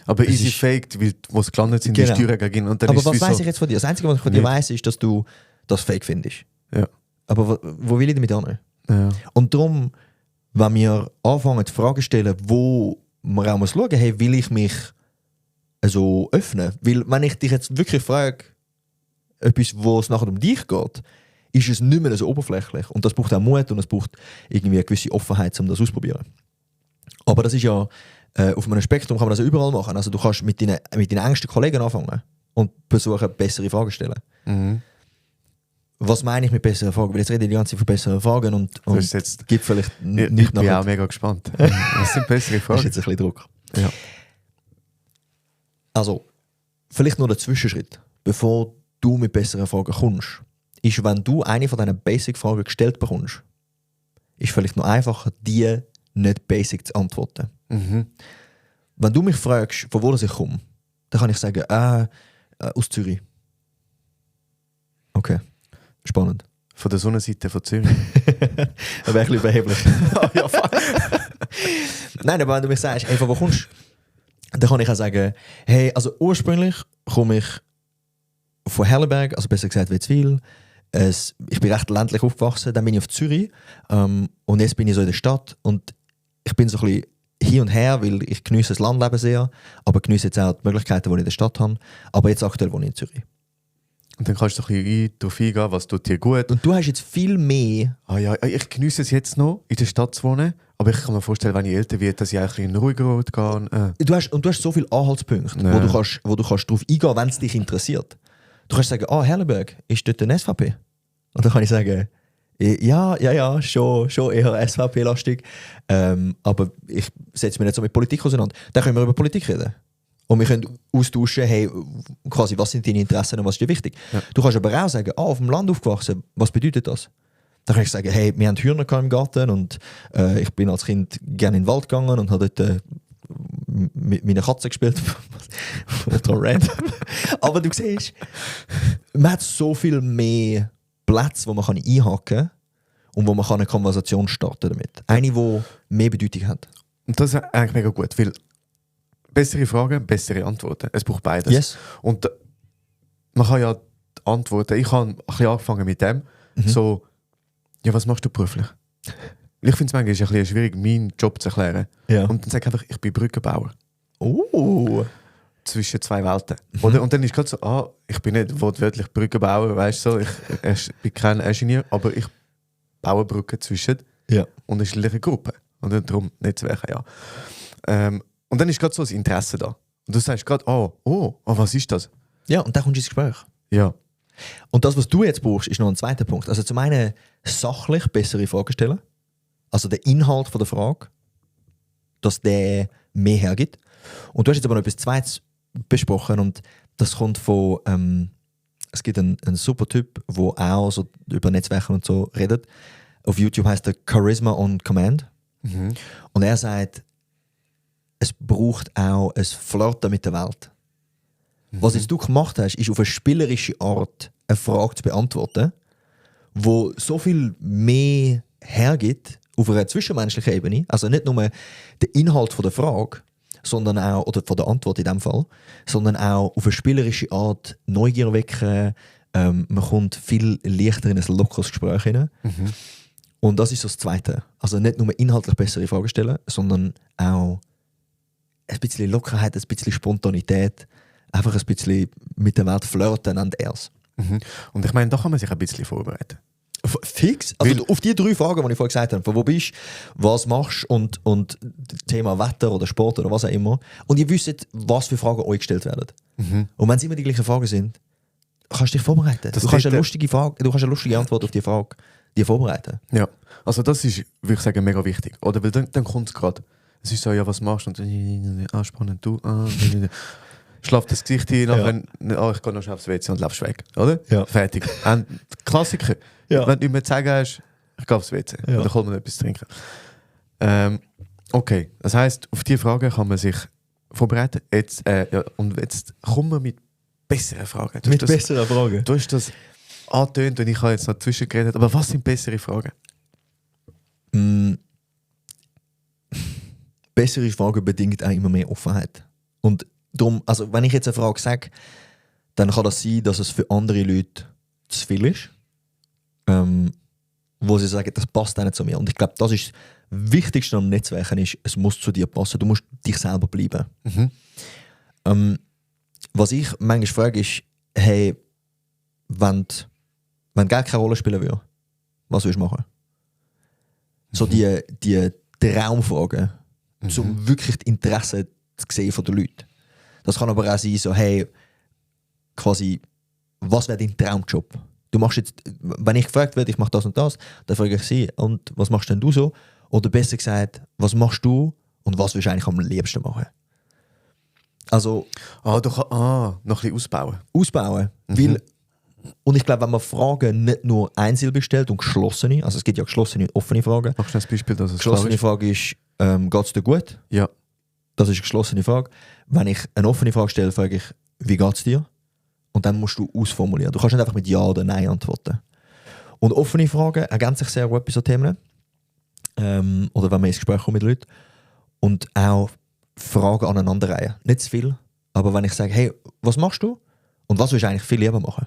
Aber easy faked, weil wo es gelandet sind, die Steuern gegen. Und dann aber ist was weiss ich jetzt von dir? Das Einzige, was ich von dir weiss, ist, dass du das fake findest. Ja. Aber wo will ich damit hin? Ja. Und darum, wenn wir anfangen, Fragen zu stellen, wo man auch schauen muss, hey, will ich mich so öffnen? Weil, wenn ich dich jetzt wirklich frage, etwas, wo es nachher um dich geht, ist es nicht mehr so oberflächlich. Und das braucht auch Mut und es braucht irgendwie eine gewisse Offenheit, um das auszuprobieren. Aber das ist ja, auf einem Spektrum kann man das überall machen. Also du kannst mit deinen engsten Kollegen anfangen und versuchen, bessere Fragen zu stellen. Mhm. Was meine ich mit besseren Fragen? Weil jetzt rede ich die ganze Zeit von besseren Fragen und jetzt, gibt vielleicht ich bin auch mega gespannt. Was sind bessere Fragen? Das ist jetzt ein bisschen Druck. Ja. Also, vielleicht nur der Zwischenschritt, bevor du mit besseren Fragen kommst, ist, wenn du eine von diesen Basic-Fragen gestellt bekommst, ist vielleicht noch einfacher, die nicht basic zu antworten. Mhm. Wenn du mich fragst, von wo ich komme, dann kann ich sagen, aus Zürich. Okay, spannend. Von der Sonnenseite von Zürich. Das wäre ein bisschen überheblich. Ja, nein, aber wenn du mich sagst, hey, von wo kommst du, dann kann ich auch sagen, hey, also ursprünglich komme ich von Hellenberg, also besser gesagt Wetzwil. Ich bin recht ländlich aufgewachsen, dann bin ich auf Zürich und jetzt bin ich so in der Stadt und ich bin so ein bisschen hin und her, weil ich genieße das Landleben sehr, aber genieße jetzt auch die Möglichkeiten, die ich in der Stadt habe. Aber jetzt aktuell wohne ich in Zürich. Und dann kannst du ein bisschen darauf eingehen, was tut dir gut. Und du hast jetzt viel mehr... Ja, ich genieße es jetzt noch, in der Stadt zu wohnen, aber ich kann mir vorstellen, wenn ich älter werde, dass ich auch ein bisschen ruhiger Ort gehe. Du hast so viele Anhaltspunkte, wo du kannst darauf eingehen, wenn es dich interessiert. Du kannst sagen, Hellenberg, ist dort ein SVP? Und dann kann ich sagen, ja, schon eher SVP-lastig. Aber ich setze mich nicht so mit Politik auseinander. Dann können wir über Politik reden. Und wir können austauschen, hey, quasi, was sind deine Interessen und was ist dir wichtig. Ja. Du kannst aber auch sagen, auf dem Land aufgewachsen, was bedeutet das? Dann kann ich sagen, hey, wir haben Hühner im Garten und ich bin als Kind gerne in den Wald gegangen und habe dort mit meiner Katze gespielt. Total random. Aber du siehst, man hat so viel mehr Plätze, wo man einhaken kann und wo man eine Konversation starten damit. Eine, die mehr Bedeutung hat. Und das ist eigentlich mega gut, weil bessere Fragen, bessere Antworten. Es braucht beides. Yes. Und man kann ja antworten. Ich habe ein bisschen angefangen mit dem. So, ja, was machst du beruflich? Ich finde es manchmal ein bisschen schwierig, meinen Job zu erklären. Ja. Und dann sage ich einfach, ich bin Brückenbauer. Oh. zwischen zwei Welten. Oder? Und dann ist gerade so, ich bin nicht wortwörtlich Brückenbauer, weißt du, so, ich bin kein Ingenieur, aber ich baue Brücken zwischen unterschiedlichen Gruppen. Und darum Netzwerke, ja. Und dann ist gerade so ein Interesse da. Und du sagst gerade, was ist das? Ja, und dann kommst du ins Gespräch. Ja. Und das, was du jetzt brauchst, ist noch ein zweiter Punkt. Also zum einen sachlich bessere Fragen stellen. Also der Inhalt von der Frage, dass der mehr hergibt. Und du hast jetzt aber noch etwas Zweites besprochen und das kommt von, es gibt einen super Typ, der auch so über Netzwerke und so redet. Auf YouTube heißt er Charisma on Command. Mhm. Und er sagt, es braucht auch ein Flirten mit der Welt. Was jetzt du gemacht hast, ist auf eine spielerische Art eine Frage zu beantworten, wo so viel mehr hergibt auf einer zwischenmenschlichen Ebene. Also nicht nur der Inhalt von der Frage, sondern auch, oder von der Antwort in dem Fall, sondern auch auf eine spielerische Art Neugier wecken. Man kommt viel leichter in ein lockeres Gespräch hinein. Mhm. Und das ist so das Zweite. Also nicht nur inhaltlich bessere Fragen stellen, sondern auch ein bisschen Lockerheit, ein bisschen Spontanität, einfach ein bisschen mit der Welt flirten und erst. Mhm. Und ich meine, da kann man sich ein bisschen vorbereiten. Fix? Also auf die 3 Fragen, die ich vorhin gesagt habe, von wo bist du, was machst und Thema Wetter oder Sport oder was auch immer. Und ihr wisst, was für Fragen euch gestellt werden. Mhm. Und wenn es immer die gleichen Fragen sind, kannst du dich vorbereiten. Du kannst eine lustige Frage, du kannst eine lustige Antwort auf die Frage dir vorbereiten. Ja, also das ist, würde ich sagen, mega wichtig. Oder? Weil dann kommt es gerade. Es ist so, ja, was machst du? Und spannend, du. Schlaft das Gesicht hin, nachher, ich gehe noch schnell aufs WC und laufst weg. Oder? Ja. Fertig. Klassiker. Ja. Wenn du nicht mehr zu sagen hast, ich gehe aufs WC. Ja. Oder hol mir etwas trinken. Okay, das heisst, auf diese Frage kann man sich vorbereiten. Und jetzt kommen wir mit besseren Fragen. Besseren Fragen? Du hast das angetönt und ich habe jetzt noch dazwischen geredet. Aber was sind bessere Fragen? Bessere Fragen bedingt auch immer mehr Offenheit. Und darum, also wenn ich jetzt eine Frage sage, dann kann das sein, dass es für andere Leute zu viel ist. Wo sie sagen, das passt auch nicht zu mir. Und ich glaube, das ist das Wichtigste am Netzwerken, ist, es muss zu dir passen. Du musst dich selber bleiben. Mhm. Was ich manchmal frage, ist, hey, wenn Geld keine Rolle spielen würde, was würdest du machen? So die Traumfragen, um wirklich die Interessen zu sehen von den Leuten. Das kann aber auch sein, so, hey, quasi, was wäre dein Traumjob? Du machst jetzt, wenn ich gefragt werde, ich mache das und das, dann frage ich sie, und was machst denn du so? Oder besser gesagt, was machst du und was willst du eigentlich am liebsten machen? Also, noch ein bisschen ausbauen. Ausbauen. Weil, und ich glaube, wenn man Fragen nicht nur einsilbig stellt und geschlossene, also es gibt ja geschlossene und offene Fragen. Machst du ein Beispiel, dass es Geschlossene Frage ist, geht es dir gut? Ja. Das ist eine geschlossene Frage. Wenn ich eine offene Frage stelle, frage ich, wie geht es dir? Und dann musst du ausformulieren. Du kannst nicht einfach mit Ja oder Nein antworten. Und offene Fragen ergänzen sich sehr gut bei so Themen. Oder wenn man ins Gespräch kommt mit Leuten. Und auch Fragen aneinanderreihen. Nicht zu viel, aber wenn ich sage, hey, was machst du? Und was willst du eigentlich viel lieber machen?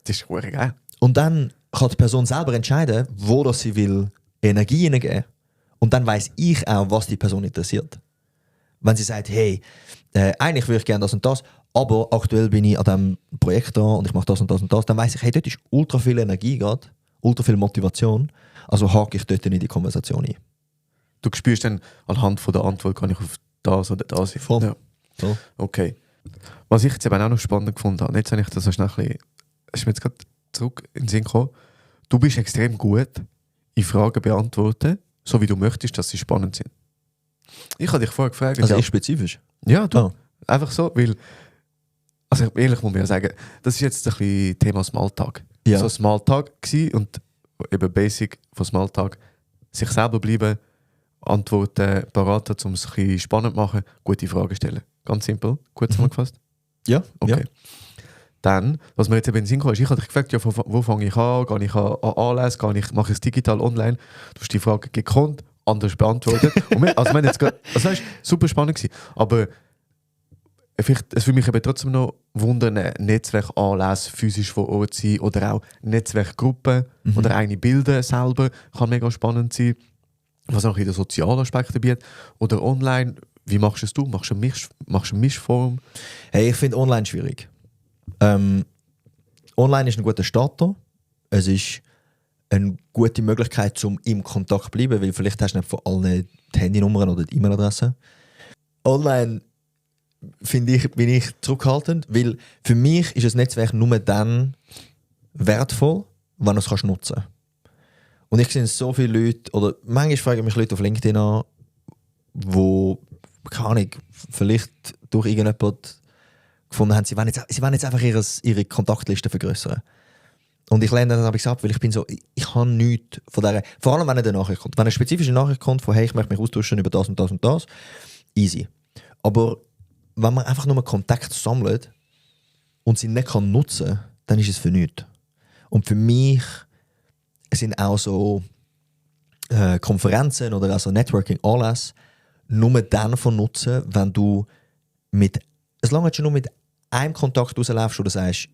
Das ist verdammt geil. Und dann kann die Person selber entscheiden, wo das sie will Energie hineingeben. Und dann weiss ich auch, was die Person interessiert. Wenn sie sagt, hey, eigentlich würde ich gerne das und das, aber aktuell bin ich an diesem Projekt da und ich mache das und das und das, dann weiss ich, hey, dort ist ultra viel Energie gerade, ultra viel Motivation, also hake ich dort in die Konversation ein. Du spürst dann anhand von der Antwort, kann ich auf das oder das. Voll. Ja. So. Okay. Was ich jetzt eben auch noch spannend gefunden habe, jetzt habe ich das so schnell ein bisschen, ist mir jetzt gerade zurück in den Sinn gekommen, du bist extrem gut in Fragen beantworten, so wie du möchtest, dass sie spannend sind. Ich habe dich vorher gefragt. Also echt spezifisch? Ja, du. Ah. Einfach so, weil, also ehrlich muss man ja sagen, das ist jetzt ein bisschen Thema Smalltalk. Ja. So Smalltalk gsi und eben Basic von Smalltalk, sich selber bleiben, Antworten parat haben, um es ein bisschen spannend zu machen, gute Fragen stellen. Ganz simpel, gut zusammengefasst. Ja, Okay. ja. Dann, was mir jetzt eben in den Sinn kam, ist, ich habe dich gefragt, ja, wo fange ich an? Gehe ich an Anlässe? Mache ich es digital online? Du hast die Frage gekonnt, anders beantwortet. Und wir, also, wir haben jetzt grad, also das war super spannend gewesen. Aber vielleicht, es würde mich eben trotzdem noch wundern, Netzwerkanlässe physisch vor Ort sein oder auch Netzwerkgruppen oder eigene Bilder selber kann mega spannend sein. Was auch in den sozialen Aspekten bietet. Oder online, Wie machst du es? Machst du eine Mischform? Hey, ich finde online schwierig. Online ist ein guter Starter. Es ist eine gute Möglichkeit, um im Kontakt zu bleiben, weil vielleicht hast du nicht von allen die Handynummern oder die E-Mail-Adressen. Online bin ich zurückhaltend, weil für mich ist ein Netzwerk nur dann wertvoll, wenn du es nutzen kannst. Und ich sehe so viele Leute, oder manchmal fragen mich Leute auf LinkedIn an, wo, keine Ahnung, vielleicht durch irgendjemand gefunden haben, sie wollen jetzt einfach ihre Kontaktliste vergrößern. Und ich lehne das aber ab, weil ich bin so, ich habe nichts von dieser, vor allem wenn eine Nachricht kommt. Wenn eine spezifische Nachricht kommt von, hey, ich möchte mich austauschen über das und das und das, easy. Aber wenn man einfach nur Kontakt sammelt und sie nicht nutzen kann, dann ist es für nichts. Und für mich sind auch so Konferenzen oder also Networking-Anlässe nur dann von Nutzen, wenn du solange du nur mit einem Kontakt rausläufst oder sagst,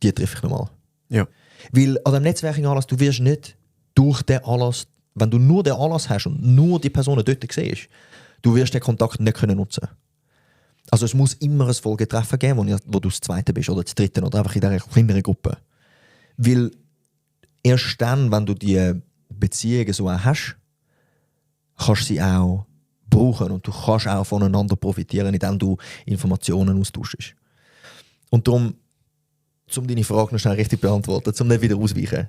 die treffe ich nochmal. Ja. Weil an dem Netzwerking-Anlass, du wirst nicht durch den Anlass, wenn du nur den Anlass hast und nur die Personen dort siehst, du wirst den Kontakt nicht nutzen können. Also es muss immer ein Folgetreffen geben, wo du das Zweite bist oder das Dritte oder einfach in dieser kleineren Gruppe. Weil erst dann, wenn du die Beziehungen so auch hast, kannst du sie auch brauchen und du kannst auch voneinander profitieren, indem du Informationen austauschst. Und darum, um deine Frage noch schnell richtig zu beantworten, um nicht wieder ausweichen,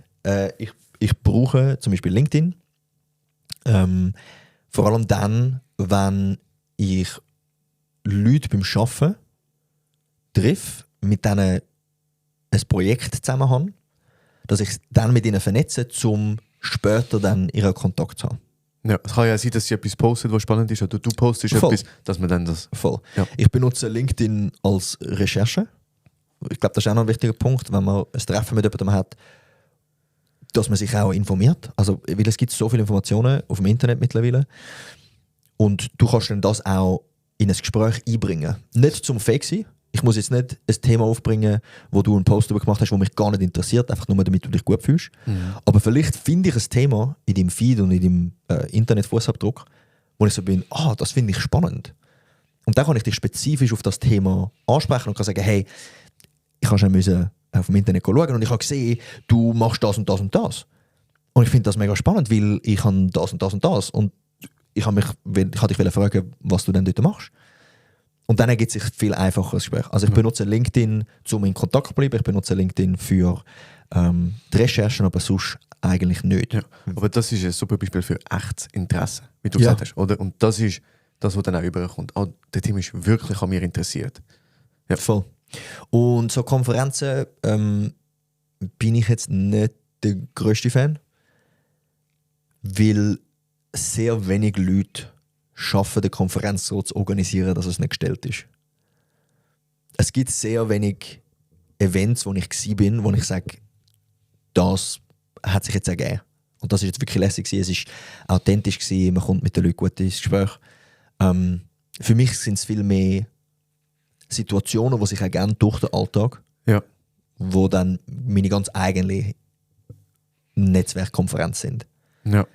ich brauche zum Beispiel LinkedIn, vor allem dann, wenn ich Leute beim Arbeiten treffe, mit denen ein Projekt zusammen habe, dass ich dann mit ihnen vernetze, um später dann ihren Kontakt zu haben. Ja, es kann ja sein, dass sie etwas postet, was spannend ist, oder du postest Voll. etwas, dass man dann das... Voll. Ja. Ich benutze LinkedIn als Recherche. Ich glaube, das ist auch noch ein wichtiger Punkt, wenn man ein Treffen mit jemandem hat, dass man sich auch informiert. Also, weil es gibt so viele Informationen auf dem Internet mittlerweile. Und du kannst dann das auch in ein Gespräch einbringen. Nicht zum Fake sein. Ich muss jetzt nicht ein Thema aufbringen, wo du einen Post darüber gemacht hast, das mich gar nicht interessiert, einfach nur damit du dich gut fühlst. Mhm. Aber vielleicht finde ich ein Thema in deinem Feed und in deinem Internet-Fußabdruck, wo ich so bin, das finde ich spannend. Und dann kann ich dich spezifisch auf das Thema ansprechen und kann sagen, hey, ich habe schon auf dem Internet schauen und ich habe gesehen, du machst das und das und das. Und ich finde das mega spannend, weil ich habe das und das und das. Und ich habe dich fragen, was du denn dort machst. Und dann ergibt sich viel einfacheres Gespräch. Also ich benutze LinkedIn, um in Kontakt zu bleiben. Ich benutze LinkedIn für die Recherchen, aber sonst eigentlich nicht. Ja. Aber das ist ein super Beispiel für echtes Interesse, wie du gesagt hast. Oder? Und das ist das, was dann auch überkommt. Der Team ist wirklich an mir interessiert. Ja. Voll. Und so Konferenzen bin ich jetzt nicht der grösste Fan, weil sehr wenig Leute schaffen, die Konferenz so zu organisieren, dass es nicht gestellt ist. Es gibt sehr wenig Events, wo ich war, wo ich sage, das hat sich jetzt ergeben. Und das ist jetzt wirklich lässig gewesen. Es war authentisch gewesen, man kommt mit den Leuten gut ins Gespräch. Für mich sind es viel mehr Situationen, die sich ergeben durch den Alltag, wo dann meine ganz eigene Netzwerkkonferenz sind. Ja.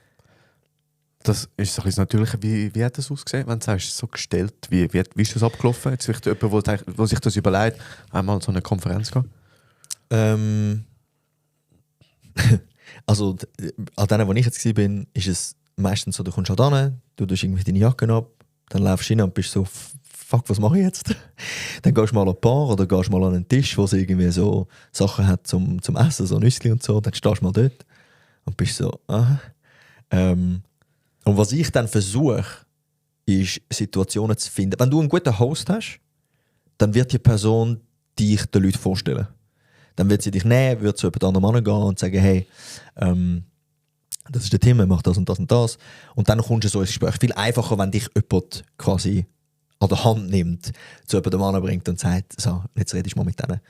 Das ist ein bisschen natürlich. Wie hat das ausgesehen, wenn du sagst, so gestellt? Wie ist das abgelaufen? Jetzt vielleicht jemand, der sich das überlegt, einmal so eine Konferenz gehen? Also an denen, wo ich jetzt war, ist es meistens so, du kommst halt hin, du tust irgendwie deine Jacke ab, dann laufst du hin und bist so, fuck, was mache ich jetzt? Dann gehst du mal an eine Bar oder gehst mal an einen Tisch, wo es irgendwie so Sachen hat zum Essen, so Nüssli und so, dann stehst du mal dort und bist so, aha. Und was ich dann versuche, ist Situationen zu finden. Wenn du einen guten Host hast, dann wird die Person dich den Leuten vorstellen. Dann wird sie dich nehmen, wird zu jemand anderem angehen und sagen, hey, das ist der Tim, er macht das und das und das. Und dann kommst du so ins Gespräch. Viel einfacher, wenn dich jemand quasi an der Hand nimmt, zu jemandem anbringt und sagt, so, jetzt redest du mal mit denen.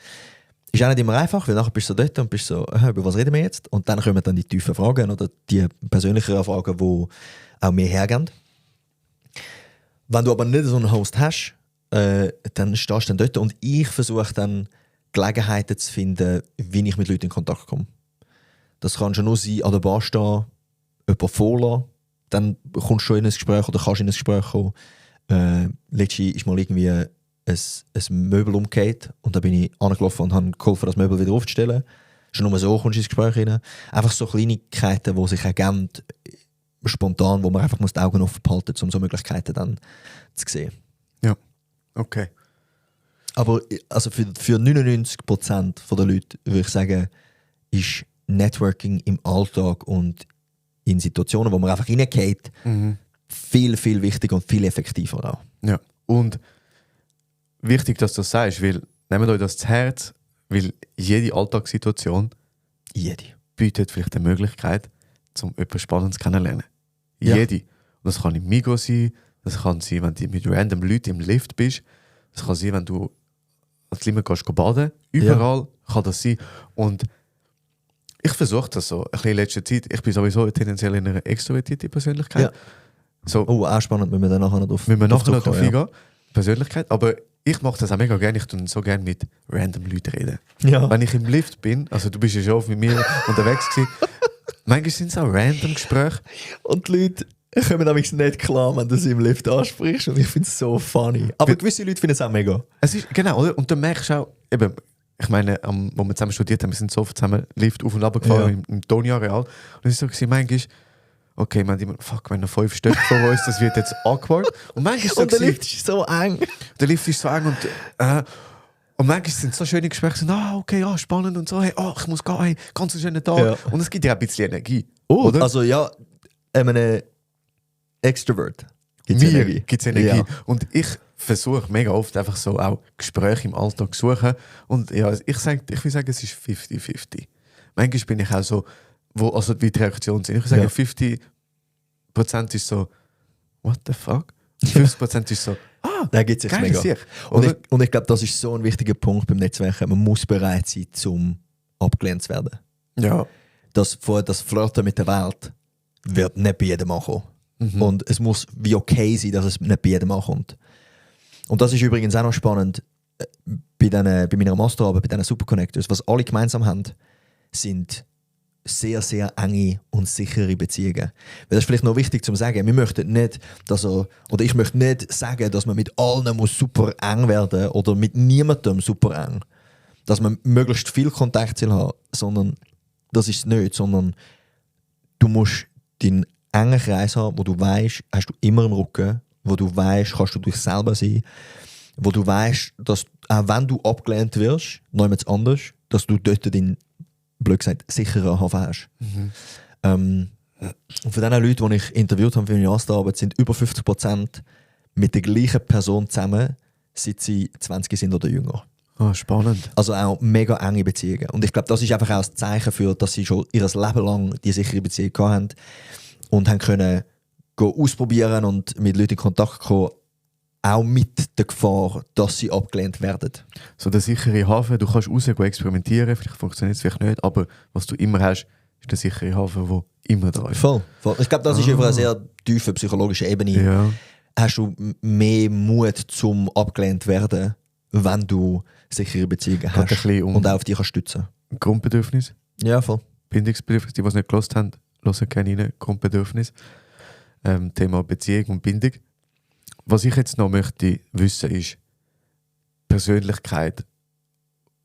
Ist auch nicht immer einfach, weil nachher bist du dort und bist so, über was reden wir jetzt? Und dann kommen dann die tiefen Fragen oder die persönlicheren Fragen, die auch mehr hergeben. Wenn du aber nicht so einen Host hast, dann stehst du dann dort und ich versuche dann Gelegenheiten zu finden, wie ich mit Leuten in Kontakt komme. Das kann schon nur sein, an der Bar stehen, jemanden vorlassen, dann kommst du schon in ein Gespräch oder kannst in ein Gespräch kommen. Letztens ist mal irgendwie ein Möbel umgekehrt und da bin ich angelaufen und habe geholfen, das Möbel wieder aufzustellen. Schon nur so kommst du ins Gespräch rein. Einfach so Kleinigkeiten, die sich ergeben, spontan, wo man einfach muss die Augen offen behalten, um so Möglichkeiten dann zu sehen. Ja, okay. Aber also für 99% der Leute würde ich sagen, ist Networking im Alltag und in Situationen, wo man einfach reingeht, viel, viel wichtiger und viel effektiver auch. Ja, und wichtig, dass du das sagst, weil nehmt euch das zu Herz, weil jede Alltagssituation bietet vielleicht eine Möglichkeit, um etwas Spannendes kennenzulernen. Ja. Jede. Und das kann im Migros sein, das kann sein, wenn du mit random Leuten im Lift bist, das kann sein, wenn du als Limit gehst baden. Überall kann das sein. Und ich versuche das so, ein bisschen in letzter Zeit. Ich bin sowieso tendenziell in einer extrovertierten Persönlichkeit. Ja. So, Oh, auch spannend, wenn wir dann nachher noch drauf drauf eingehen. Persönlichkeit. Aber ich mache das auch mega gerne. Ich tue so gerne mit random Leuten reden. Ja. Wenn ich im Lift bin, also du bist ja schon oft mit mir unterwegs gewesen, manchmal sind es auch random Gespräche. Und die Leute kommen nämlich nicht klar, wenn du sie im Lift ansprichst und ich finde es so funny. Aber gewisse Leute finden es auch mega. Es ist, genau, oder? Und dann merkst du auch, eben, ich meine, wo wir zusammen studiert haben, wir sind so oft zusammen Lift auf und ab gefahren im Toni-Areal. Und es ist so gewesen, manchmal, okay, man immer, fuck, wenn noch 5 Stück vor uns, das wird jetzt awkward. Und manchmal ist so Und der gewesen, Lift ist so eng. der Lift ist so eng und manchmal sind so schöne Gespräche, so, okay, ja, spannend und so, hey, ich muss gehen, hey, ganz schönen Tag. Ja. Und es gibt ja auch ein bisschen Energie. Oder? Also ja, einem Extrovert gibt es Energie. Gibt's Energie. Ja. Und ich versuche mega oft einfach so auch Gespräche im Alltag zu suchen. Und ja, ich will sagen, es ist 50-50. Manchmal bin ich auch so, also wie die Reaktionen sind. Ich würde sagen, 50% ist so, what the fuck? 50% ist so, Da gibt es sich mega. Sicher. Und ich glaube, das ist so ein wichtiger Punkt beim Netzwerken. Man muss bereit sein, zum abgelehnt zu werden. Ja. Das Flirten mit der Welt wird nicht bei jedem ankommen. Und es muss wie okay sein, dass es nicht bei jedem ankommt. Und das ist übrigens auch noch spannend bei meiner Masterarbeit, bei diesen Superconnectors. Was alle gemeinsam haben, sind sehr, sehr enge und sichere Beziehungen. Weil das ist vielleicht noch wichtig zu sagen. Wir möchten nicht, ich möchte nicht sagen, dass man mit allen muss super eng werden oder mit niemandem super eng. Dass man möglichst viel Kontaktziel haben, sondern das ist es nicht, sondern du musst deinen engen Kreis haben, wo du weißt, hast du immer im Rücken, wo du weißt, kannst du dich selber sein, wo du weißt, dass auch wenn du abgelehnt wirst, noch jemand anders, dass du dort deinen, blöd gesagt, sicheren Hafen hast. Und von den Leuten, die ich interviewt habe für meine Masterarbeit, sind über 50% mit der gleichen Person zusammen, seit sie 20 sind oder jünger. Spannend. Also auch mega enge Beziehungen. Und ich glaube, das ist einfach auch ein Zeichen für, dass sie schon ihr Leben lang die sichere Beziehung hatten und haben können ausprobieren und mit Leuten in Kontakt kommen, auch mit der Gefahr, dass sie abgelehnt werden. So der sichere Hafen, du kannst raus experimentieren, vielleicht funktioniert es vielleicht nicht, aber was du immer hast, ist der sichere Hafen, der immer da ist. Voll. Ich glaube, das ist auf einer sehr tiefen psychologischen Ebene. Ja. Hast du mehr Mut zum abgelehnt werden, wenn du sichere Beziehungen hast und auch auf dich stützen kannst. Grundbedürfnis. Ja, voll. Bindungsbedürfnis, die es nicht gelost haben, hören gerne rein. Grundbedürfnis. Thema Beziehung und Bindung. Was ich jetzt noch möchte wissen ist, Persönlichkeit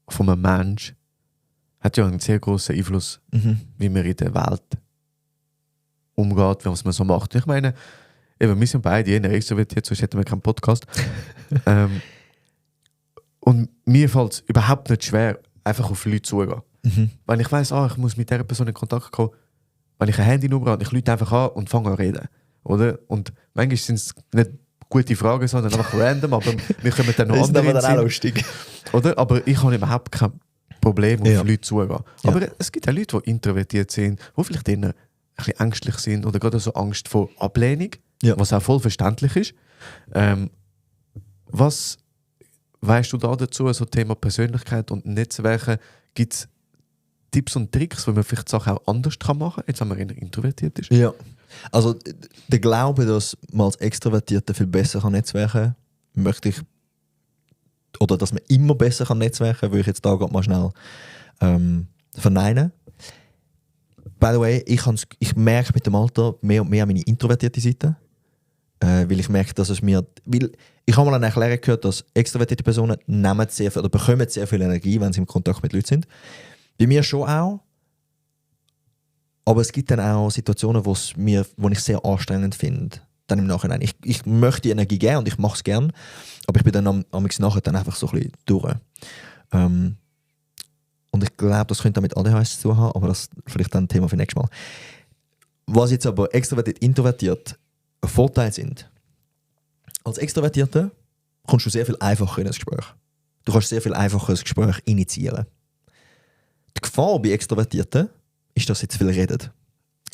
von einem Menschen hat ja einen sehr großen Einfluss, wie man in der Welt umgeht, was man so macht. Ich meine, eben, wir sind beide eher extrovertiert, sonst hätten wir keinen Podcast. Und mir fällt es überhaupt nicht schwer, einfach auf Leute zugehen. Wenn ich weiss, ich muss mit dieser Person in Kontakt kommen, wenn ich eine Handynummer habe, ich Leute einfach an und fange an zu reden. Oder? Und manchmal sind es nicht gute Fragen, sondern einfach random, aber wir kommen dann noch andere in den Sinn. Lustig. Oder? Aber ich habe überhaupt kein Problem, auf Leute zugehen. Ja. Aber es gibt auch Leute, die introvertiert sind, die vielleicht eher ein bisschen ängstlich sind oder gerade so Angst vor Ablehnung, was auch voll verständlich ist. Was weißt du da dazu, so Thema Persönlichkeit und Netzwerken? Gibt es Tipps und Tricks, wo man vielleicht Sachen auch anders machen kann, jetzt wenn man eher introvertiert ist? Ja. Also der Glaube, dass man als Extrovertierter viel besser kann netzwerken kann, möchte ich, oder dass man immer besser kann netzwerken, würde ich jetzt da gerade mal schnell verneinen. By the way, ich merke mit dem Alter mehr und mehr meine introvertierte Seite. weil ich merke, dass es mir... Weil ich habe mal eine Erklärung gehört, dass extrovertierte Personen nehmen sehr viel, oder bekommen sehr viel Energie, wenn sie im Kontakt mit Leuten sind. Bei mir schon auch. Aber es gibt dann auch Situationen, wo ich sehr anstrengend finde. Dann im Nachhinein. Ich möchte die Energie geben und ich mache es gern, aber ich bin dann am nachher dann einfach so ein bisschen durch. Und ich glaube, das könnte auch mit ADHS zu tun haben, aber das ist vielleicht dann ein Thema für nächstes Mal. Was jetzt aber extrovertiert, introvertiert Vorteile sind. Als Extrovertierter kommst du sehr viel einfacher in ein Gespräch. Du kannst sehr viel einfacher ein Gespräch initiieren. Die Gefahr bei Extrovertierten ist, dass sie zu viel reden.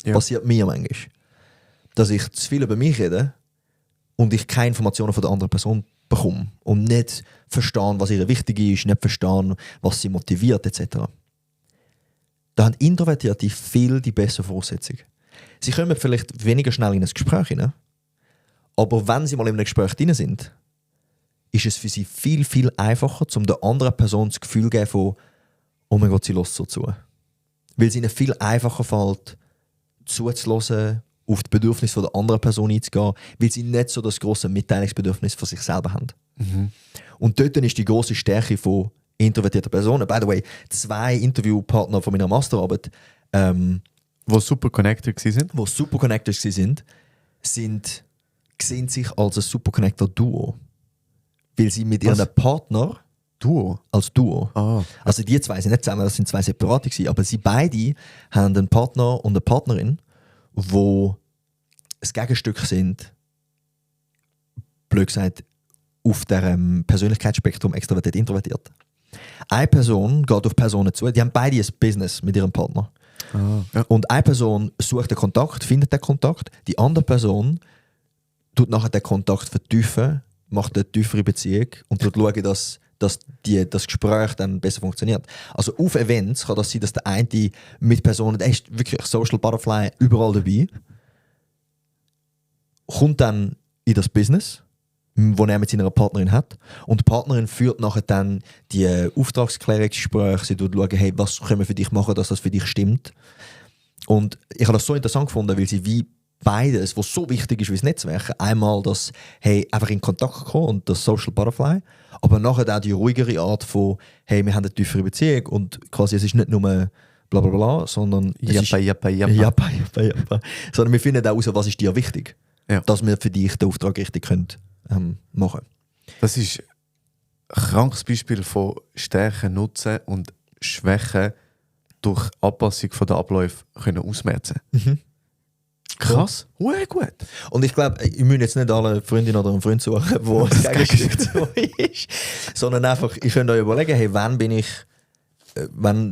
Ja. Passiert mir manchmal. Dass ich zu viel über mich rede und ich keine Informationen von der anderen Person bekomme und nicht verstehen, was ihr wichtig ist, nicht verstehen, was sie motiviert etc. Da haben Introvertierte viel die bessere Voraussetzung. Sie kommen vielleicht weniger schnell in ein Gespräch hinein, aber wenn sie mal in einem Gespräch drin sind, ist es für sie viel, viel einfacher, um der anderen Person das Gefühl zu geben von «Oh mein Gott, sie lässt so zu». Weil es ihnen viel einfacher fällt, zuzuhören, auf die Bedürfnisse der anderen Person einzugehen, weil sie nicht so das grosse Mitteilungsbedürfnis von sich selber haben. Mhm. Und dort ist die grosse Stärke von introvertierten Personen. By the way, 2 Interviewpartner von meiner Masterarbeit, wo super connected sind, sehen sich als ein super connected Duo. Weil sie mit ihrem Partner als Duo. Ah. Also die 2 sind nicht zusammen, das sind 2 Separate gewesen, aber sie beide haben einen Partner und eine Partnerin, wo das Gegenstück sind, blöd gesagt, auf dem Persönlichkeitsspektrum extrovertiert, introvertiert. Eine Person geht auf Personen zu, die haben beide ein Business mit ihrem Partner. Ja. Und eine Person sucht den Kontakt, findet den Kontakt, die andere Person tut nachher den Kontakt vertiefen, macht eine tiefere Beziehung und tut schauen, dass das Gespräch dann besser funktioniert. Also auf Events kann das sein, dass der eine mit Personen, der ist wirklich Social Butterfly überall dabei, kommt dann in das Business, wo er mit seiner Partnerin hat, und die Partnerin führt nachher dann die Auftragsklärungsgespräche, sie schaut, hey, was können wir für dich machen, dass das für dich stimmt. Und ich habe das so interessant gefunden, weil sie wie beides, was so wichtig ist wie das Netzwerk, einmal das, hey, einfach in Kontakt kommen und das Social Butterfly, aber nachher auch die ruhigere Art von, hey, wir haben eine tiefere Beziehung und quasi es ist nicht nur bla bla bla, sondern Jappa. sondern wir finden auch heraus, was ist dir wichtig, dass wir für dich den Auftrag richtig können, machen. Das ist ein krankes Beispiel von Stärken nutzen und Schwächen durch Anpassung der Abläufe können ausmerzen. Mhm. Krass, gut. Und ich glaube, ich muss jetzt nicht alle Freundinnen oder einen Freund suchen, wo das Gegenstück zu ist, sondern einfach, ich könnte euch überlegen, hey, wann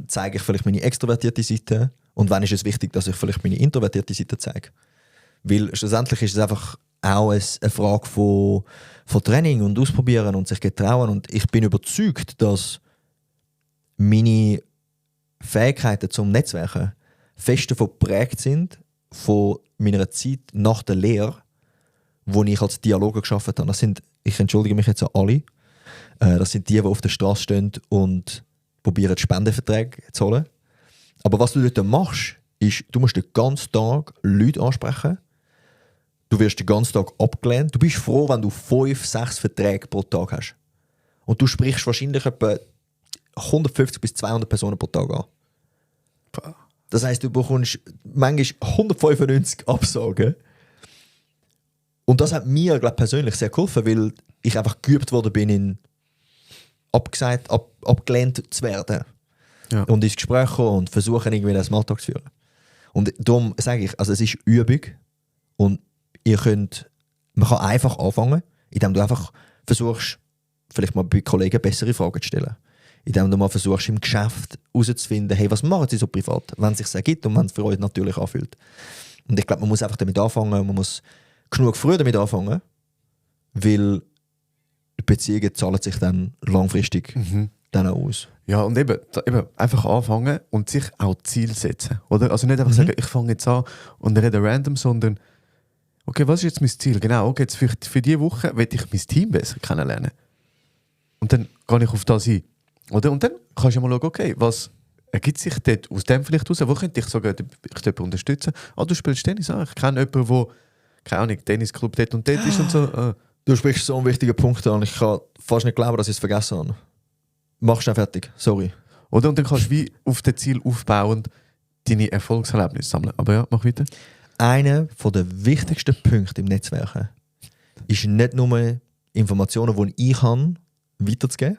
zeige ich vielleicht meine extrovertierte Seite und wann ist es wichtig, dass ich vielleicht meine introvertierte Seite zeige. Weil schlussendlich ist es einfach auch eine Frage von Training und Ausprobieren und sich getrauen, und ich bin überzeugt, dass meine Fähigkeiten zum Netzwerken fest davon geprägt sind, von meiner Zeit nach der Lehre, wo ich als Dialoger gearbeitet habe. Das sind, ich entschuldige mich jetzt an alle, das sind die auf der Straße stehen und probieren Spendenverträge zu holen. Aber was du dort machst, ist, du musst den ganzen Tag Leute ansprechen, du wirst den ganzen Tag abgelehnt, du bist froh, wenn du 5, 6 Verträge pro Tag hast. Und du sprichst wahrscheinlich etwa 150 bis 200 Personen pro Tag an. Das heisst, du bekommst manchmal 195 Absagen. Und das hat mir, glaube ich, persönlich sehr geholfen, weil ich einfach geübt worden bin, in abgelehnt zu werden. Ja. Und ins Gespräch kommen und versuchen, irgendwie das Alltag zu führen. Und darum sage ich, also es ist Übung und man kann einfach anfangen, indem du einfach versuchst, vielleicht mal bei Kollegen bessere Fragen zu stellen. Indem du mal versuchst, im Geschäft herauszufinden, hey, was machen sie so privat, wenn es sich ergibt und wenn es für euch natürlich anfühlt. Und ich glaube, man muss einfach damit anfangen, man muss genug früh damit anfangen, weil die Beziehungen zahlen sich dann langfristig dann auch aus. Ja, und eben einfach anfangen und sich auch Ziel setzen. Oder? Also nicht einfach sagen, ich fange jetzt an und rede random, sondern okay, was ist jetzt mein Ziel? Genau, okay, jetzt für diese Woche will ich mein Team besser kennenlernen. Und dann gehe ich auf das ein. Oder? Und dann kannst du mal schauen, okay, was ergibt sich dort aus dem vielleicht raus? Wo könnte ich sogar jemanden unterstützen? Du spielst Tennis, ich kenne jemanden, der keine Ahnung, Tennisclub dort und dort ist und so. Du sprichst so einen wichtigen Punkt an. Ich kann fast nicht glauben, dass ich es vergessen habe. Mach schnell fertig, sorry. Oder? Und dann kannst du wie auf das Ziel aufbauend deine Erfolgserlebnisse sammeln. Aber ja, mach weiter. Einer der wichtigsten Punkte im Netzwerken ist nicht nur Informationen, die ich habe, weiterzugeben,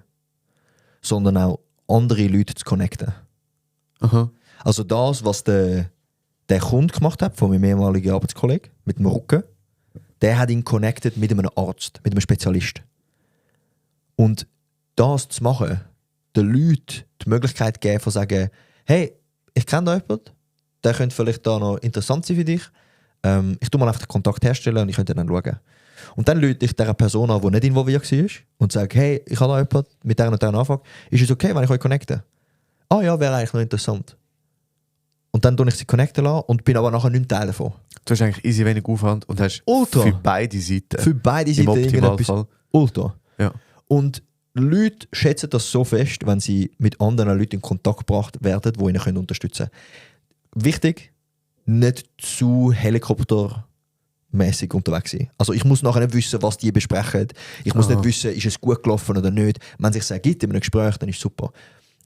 sondern auch andere Leute zu connecten. Aha. Also das, was der Kunde gemacht hat, von meinem ehemaligen Arbeitskollegen, mit dem Rücken, der hat ihn connected mit einem Arzt, mit einem Spezialist. Und das zu machen, den Leuten die Möglichkeit geben, von sagen, hey, ich kenne da jemanden, der könnte vielleicht da noch interessant sein für dich. Ich tue mal einfach den Kontakt herstellen und ich könnte dann schauen. Und dann lüte ich dieser Person an, die nicht involviert war und sage, hey, ich habe da jemanden mit dieser und dieser Anfrage. Ist es okay, wenn ich euch connecte? Ah ja, wäre eigentlich noch interessant. Und dann tue ich sie connecten lassen und bin aber nachher nicht Teil davon. Du hast eigentlich easy wenig Aufwand und hast Ultra. für beide Seiten. Für beide Im Seiten Optimalfall. Ultra. Ja. Und Leute schätzen das so fest, wenn sie mit anderen Leuten in Kontakt gebracht werden, die ihnen unterstützen können. Wichtig, nicht zu helikoptermäßig unterwegs sein. Also ich muss nachher nicht wissen, was die besprechen. Ich muss nicht wissen, ist es gut gelaufen oder nicht. Wenn es sich ergibt in einem Gespräch, dann ist es super.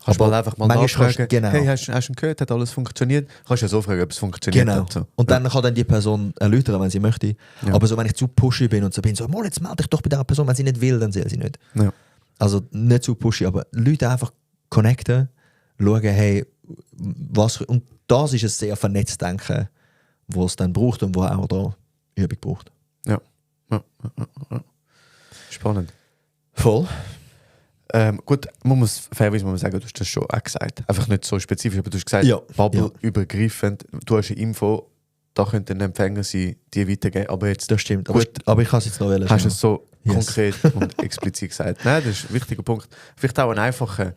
Kannst du mal einfach mal nachfragen, genau. hey, hast du ihn gehört, hat alles funktioniert? Kannst du ja so fragen, ob es funktioniert Genau. hat. So. Und dann kann dann die Person erläutern, wenn sie möchte. Ja. Aber so, wenn ich zu pushy bin und so bin, so, jetzt melde dich doch bei dieser Person, wenn sie nicht will, dann soll sie nicht. Ja. Also nicht zu pushy, aber Leute einfach connecten, schauen, hey, was. Und das ist ein sehr vernetztes Denken, was es dann braucht und wo auch da Übung braucht. Ja. Spannend. Voll. Gut, fairerweise muss man sagen, du hast das schon auch gesagt. Einfach nicht so spezifisch, aber du hast gesagt, Ja. Bubble übergreifend. Du hast eine Info, da könnte ein Empfänger sein, die weitergeben. Aber jetzt Das stimmt. Gut. Aber ich kann es jetzt noch wählen. hast du es so Yes. konkret und explizit gesagt. Nein, das ist ein wichtiger Punkt. Vielleicht auch ein einfacher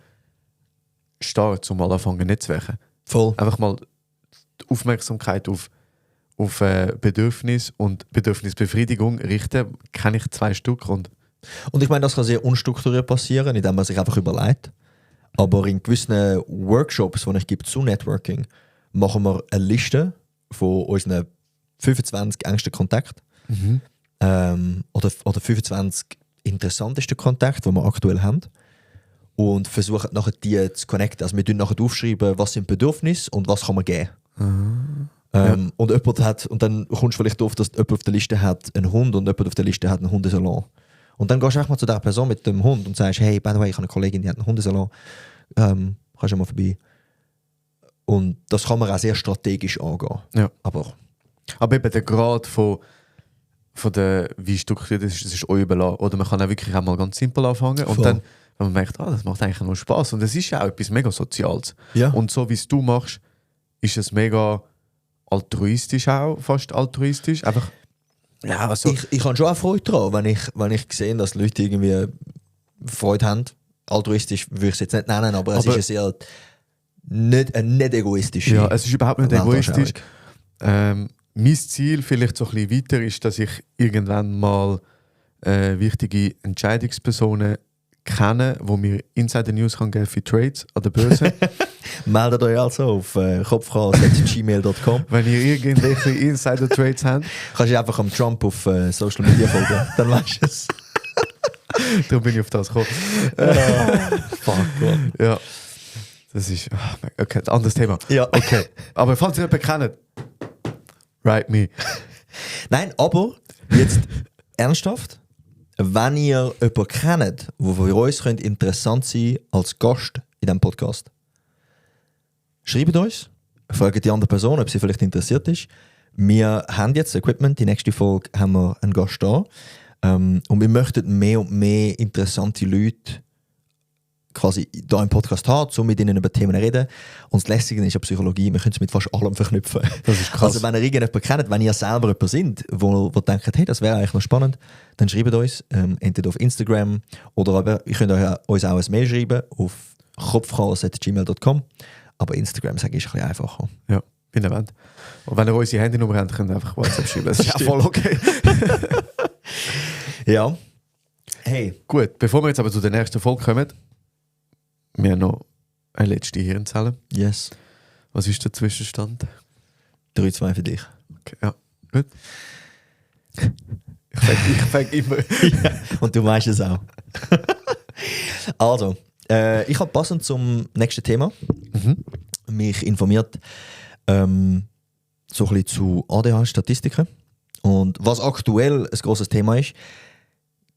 Start, um mal anfangen Netzwerken. Voll. Einfach mal die Aufmerksamkeit auf Bedürfnis und Bedürfnisbefriedigung richten. Kenne ich 2 Stück und Und ich meine, das kann sehr unstrukturiert passieren, indem man sich einfach überlegt. Aber in gewissen Workshops, die ich gebe zu Networking, machen wir eine Liste von unseren 25 engsten Kontakten. Oder 25 interessantesten Kontakte, die wir aktuell haben. Und versuchen nachher die zu connecten. Also wir tun nachher aufschreiben, was sind Bedürfnisse und was kann man geben. Und jemand hat, und dann kommst du vielleicht darauf, dass jemand auf der Liste hat einen Hund und jemand auf der Liste hat einen Hundesalon. Und dann gehst du einfach mal zu der Person mit dem Hund und sagst, hey, by the way, ich habe eine Kollegin, die hat einen Hundesalon. Kannst du mal vorbei? Und das kann man auch sehr strategisch angehen. Ja. Aber eben der Grad von der, wie strukturiert das ist euch überlassen. Oder man kann auch wirklich auch mal ganz simpel anfangen und Voll. dann, wenn man merkt, das macht eigentlich noch Spaß. Und es ist ja auch etwas mega Soziales. ja. Und so wie es du machst, ist es mega altruistisch auch, fast altruistisch. Einfach, ja, also, Ich habe schon auch Freude daran, wenn ich sehe, dass Leute irgendwie Freude haben. Altruistisch würde ich es jetzt nicht nennen, aber es ist ein sehr nicht egoistisch. ja, es ist überhaupt nicht egoistisch. Mein Ziel vielleicht so ein bisschen weiter ist, dass ich irgendwann mal wichtige Entscheidungspersonen kenne, wo mir Insider-News kann geben für Trades an der Börse. Meldet euch also auf kopfchaos@gmail.com. Wenn ihr irgendwelche Insider-Trades habt, Kannst du einfach am Trump auf Social Media folgen, dann weißt du es. darum bin ich auf das gekommen. Fuck, Mann. Ja, das ist okay, ein anderes Thema. Ja. Okay, aber falls ihr jemanden kennt, write me. Nein, aber jetzt ernsthaft, wenn ihr jemanden kennt, der für uns könnte interessant sein als Gast in diesem Podcast, schreibt uns, fragt die andere Person, ob sie vielleicht interessiert ist. Wir haben jetzt Equipment, die nächste Folge haben wir einen Gast da. Und wir möchten mehr und mehr interessante Leute quasi da im Podcast haben, um mit ihnen über Themen zu reden. Und das Lässige ist ja Psychologie, wir können es mit fast allem verknüpfen. Das ist krass. Also wenn ihr irgendjemanden kennt, wenn ihr selber jemand sind, wo denkt, hey, das wäre eigentlich noch spannend, dann schreibt uns, entweder auf Instagram oder aber, ihr könnt uns auch ein Mail schreiben auf kopfchaos@gmail.com. Aber Instagram sage ich ein bisschen einfacher. Ja, bin erwähnt. Und wenn ihr unsere Handynummer habt, könnt ihr einfach WhatsApp schreiben. Das ist auch voll okay. Ja. Hey. Gut, bevor wir jetzt aber zu der nächsten Folge kommen, wir haben noch eine letzte Hirnzelle. Yes. Was ist der Zwischenstand? 3-2 für dich. Okay, ja, gut. Ich fang immer. Ja, und du weißt es auch. Also, ich habe passend zum nächsten Thema mich informiert so ein bisschen zu ADHS-Statistiken. Und was aktuell ein grosses Thema ist,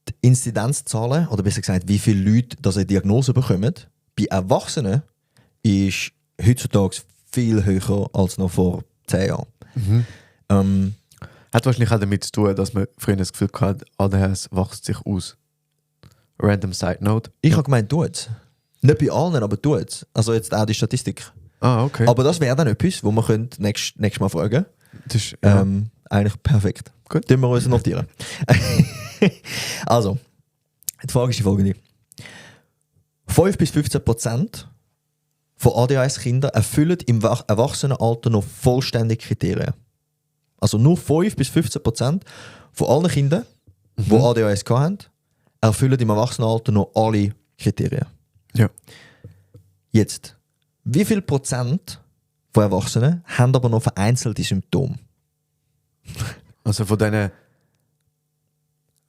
die Inzidenzzahlen, oder besser gesagt, wie viele Leute das eine Diagnose bekommen, bei Erwachsenen ist heutzutage viel höher als noch vor 10 Jahren. Hat wahrscheinlich auch damit zu tun, dass man früher das Gefühl hatte, ADHS wächst sich aus. Random Side Note. Ich habe gemeint, tut's. Nicht bei allen, aber tut's. Also jetzt auch die Statistik. Ah, okay. Aber das wäre dann etwas, wo wir nächstes Mal fragen. Das ist, ja. Eigentlich perfekt. Gut. Tun wir uns notieren. Also, die Frage ist die folgende. 5-15% von ADHS-Kindern erfüllen im Erwachsenenalter noch vollständig Kriterien. Also nur 5-15% von allen Kindern, die ADHS hatten, erfüllen im Erwachsenenalter noch alle Kriterien. Ja. Jetzt, wie viel Prozent von Erwachsenen haben aber noch vereinzelte Symptome? Also von diesen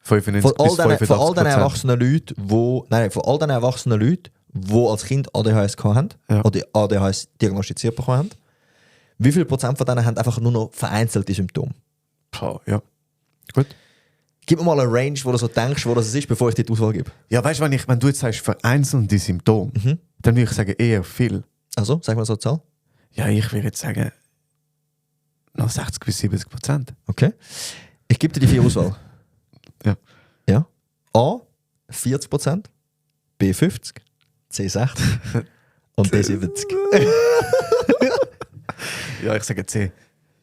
95 Von all bis diesen 85%. erwachsenen Leuten, die als Kind ADHS hatten, Ja. oder ADHS diagnostiziert bekommen haben, wie viel Prozent von denen haben einfach nur noch vereinzelte Symptome? Ja. Gut. Gib mir mal eine Range, wo du so denkst, wo das ist, bevor ich dir die Auswahl gebe. Ja, weißt du, wenn du jetzt sagst, vereinzelte Symptome, dann würde ich sagen, eher viel. Also, sag mal so eine Zahl. Ja, ich würde jetzt sagen, noch 60 bis 70%. Okay. Ich gebe dir die 4 Auswahl. Ja. Ja. A, 40%, B, 50%, C, 60% und D, 70%. Ja, ich sage C.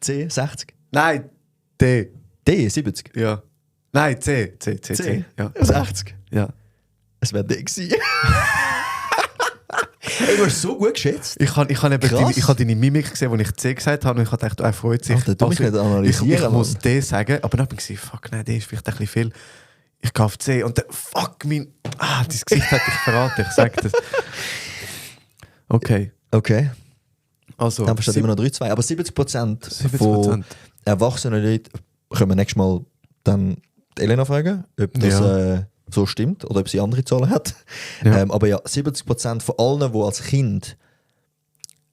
C, 60%. Nein, D. D, 70%. Ja. Nein, C. C. Ja. 60%. Ja. Es wäre D gewesen. Ey, du hast so gut geschätzt. Ich habe Krass. deine Mimik gesehen, als ich C gesagt habe und ich habe gedacht, er freut sich. Alter, du musst nicht analysieren, ich muss Mann. D sagen, aber dann habe ich gesagt, fuck, nein, D ist vielleicht ein bisschen viel. Ich gehe auf C und dann, fuck, dein Gesicht hat dich verraten, ich sage das. Okay, Okay, also... dann versteht immer noch 3-2. Aber 70% von 70%. erwachsenen Leuten können wir nächstes Mal dann die Elena fragen, ob das so stimmt oder ob sie andere Zahlen hat. Ja. Aber ja, 70% von allen, die als Kind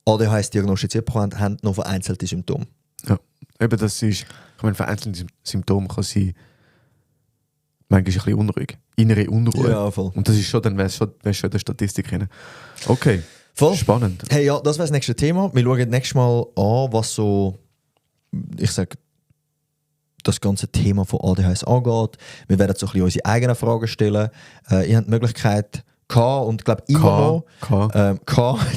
ADHS diagnostiziert bekommen haben noch vereinzelte Symptome. Ja, eben das ist, ich meine, vereinzelte Symptome kann sein, manchmal ist ein bisschen unruhig, innere Unruhe. Ja, voll. Und das ist schon, dann wär's schon in der Statistik rein. Okay, Voll. spannend. Hey, ja, das wäre das nächste Thema. Wir schauen nächstes Mal an, was so, ich sage, das ganze Thema von ADHS angeht. Wir werden so ein bisschen unsere eigenen Fragen stellen. Ihr habt die Möglichkeit, und glaube immer noch, in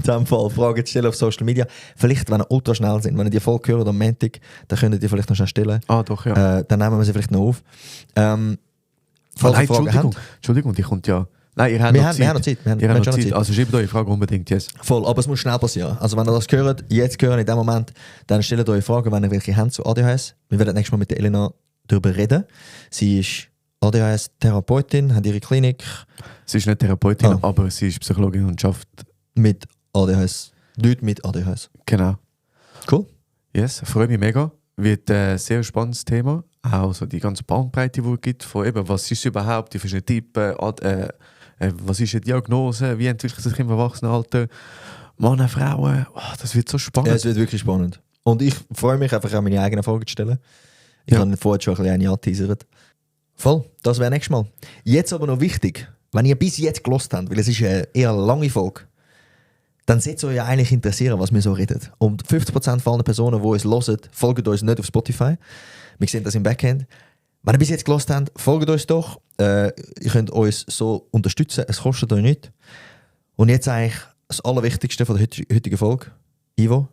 diesem Fall Fragen zu stellen auf Social Media. Vielleicht, wenn ihr ultra schnell sind, wenn ihr die Folge hört am Montag, dann könnt ihr die vielleicht noch schnell stellen. Ah, doch, ja. Dann nehmen wir sie vielleicht noch auf. Falls Nein, ihr Fragen habt. Entschuldigung, die kommt ja... Nein, ihr habt Wir noch haben Zeit. noch Zeit. Wir haben Ihr habt schon noch noch Zeit. Zeit. Also schreibt eure Frage unbedingt jetzt. Voll, aber es muss schnell passieren. Also wenn ihr das hört, jetzt hören in dem Moment, dann stellt euch Fragen, wenn ihr welche habt zu ADHS. Wir werden nächstes Mal mit der Elena darüber reden. Sie ist ADHS-Therapeutin, hat ihre Klinik Sie ist nicht Therapeutin, aber sie ist Psychologin und schafft... mit ADHS. Leute mit ADHS. Genau. Cool. Yes, freue mich mega. Wird ein sehr spannendes Thema. Auch so die ganze Bandbreite, die es gibt, von eben, was ist überhaupt, die verschiedenen Typen, was ist eine Diagnose, wie entwickelt sich im Erwachsenenalter, Männer, Frauen, das wird so spannend. Ja, es wird wirklich spannend. Und ich freue mich einfach, auch meine eigenen Fragen zu stellen. Ich habe vorher schon ein bisschen eine angeteasert. Voll, das wäre nächstes Mal. Jetzt aber noch wichtig, wenn ihr bis jetzt gelost habt, weil es ist eine eher lange Folge, dann sollte es euch ja eigentlich interessieren, was wir so reden. Und 50% von allen Personen, die uns hören, folgen uns nicht auf Spotify. Wir sehen das im Backend. Wenn ihr bis jetzt gelost habt, folgt uns doch. Ihr könnt uns so unterstützen, es kostet euch nichts. Und jetzt eigentlich das Allerwichtigste von der heutigen Folge. Ivo,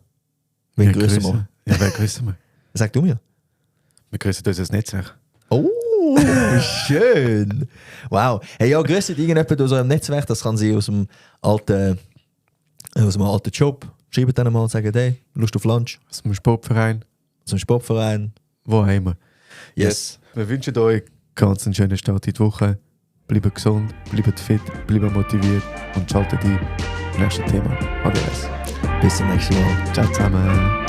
wen grüßen wir? Ja, wer grüßen wir? Sag du mir. Wir grüßen uns als Netzwerk. Oh, schön. Wow. Hey, ja, grüßt irgendjemand aus eurem Netzwerk. Das kann sein aus einem alten Job. Schreibt dann mal und sagt, hey, Lust auf Lunch. Aus einem Sportverein. Aus einem Sportverein. Wo auch immer. Yes. Wir wünschen euch ganz einen schönen Start in die Woche. Bleibt gesund, bleibt fit, bleibt motiviert und schaltet ein. Nächstes Thema. ADS. Bis zum nächsten Mal. Ciao zusammen.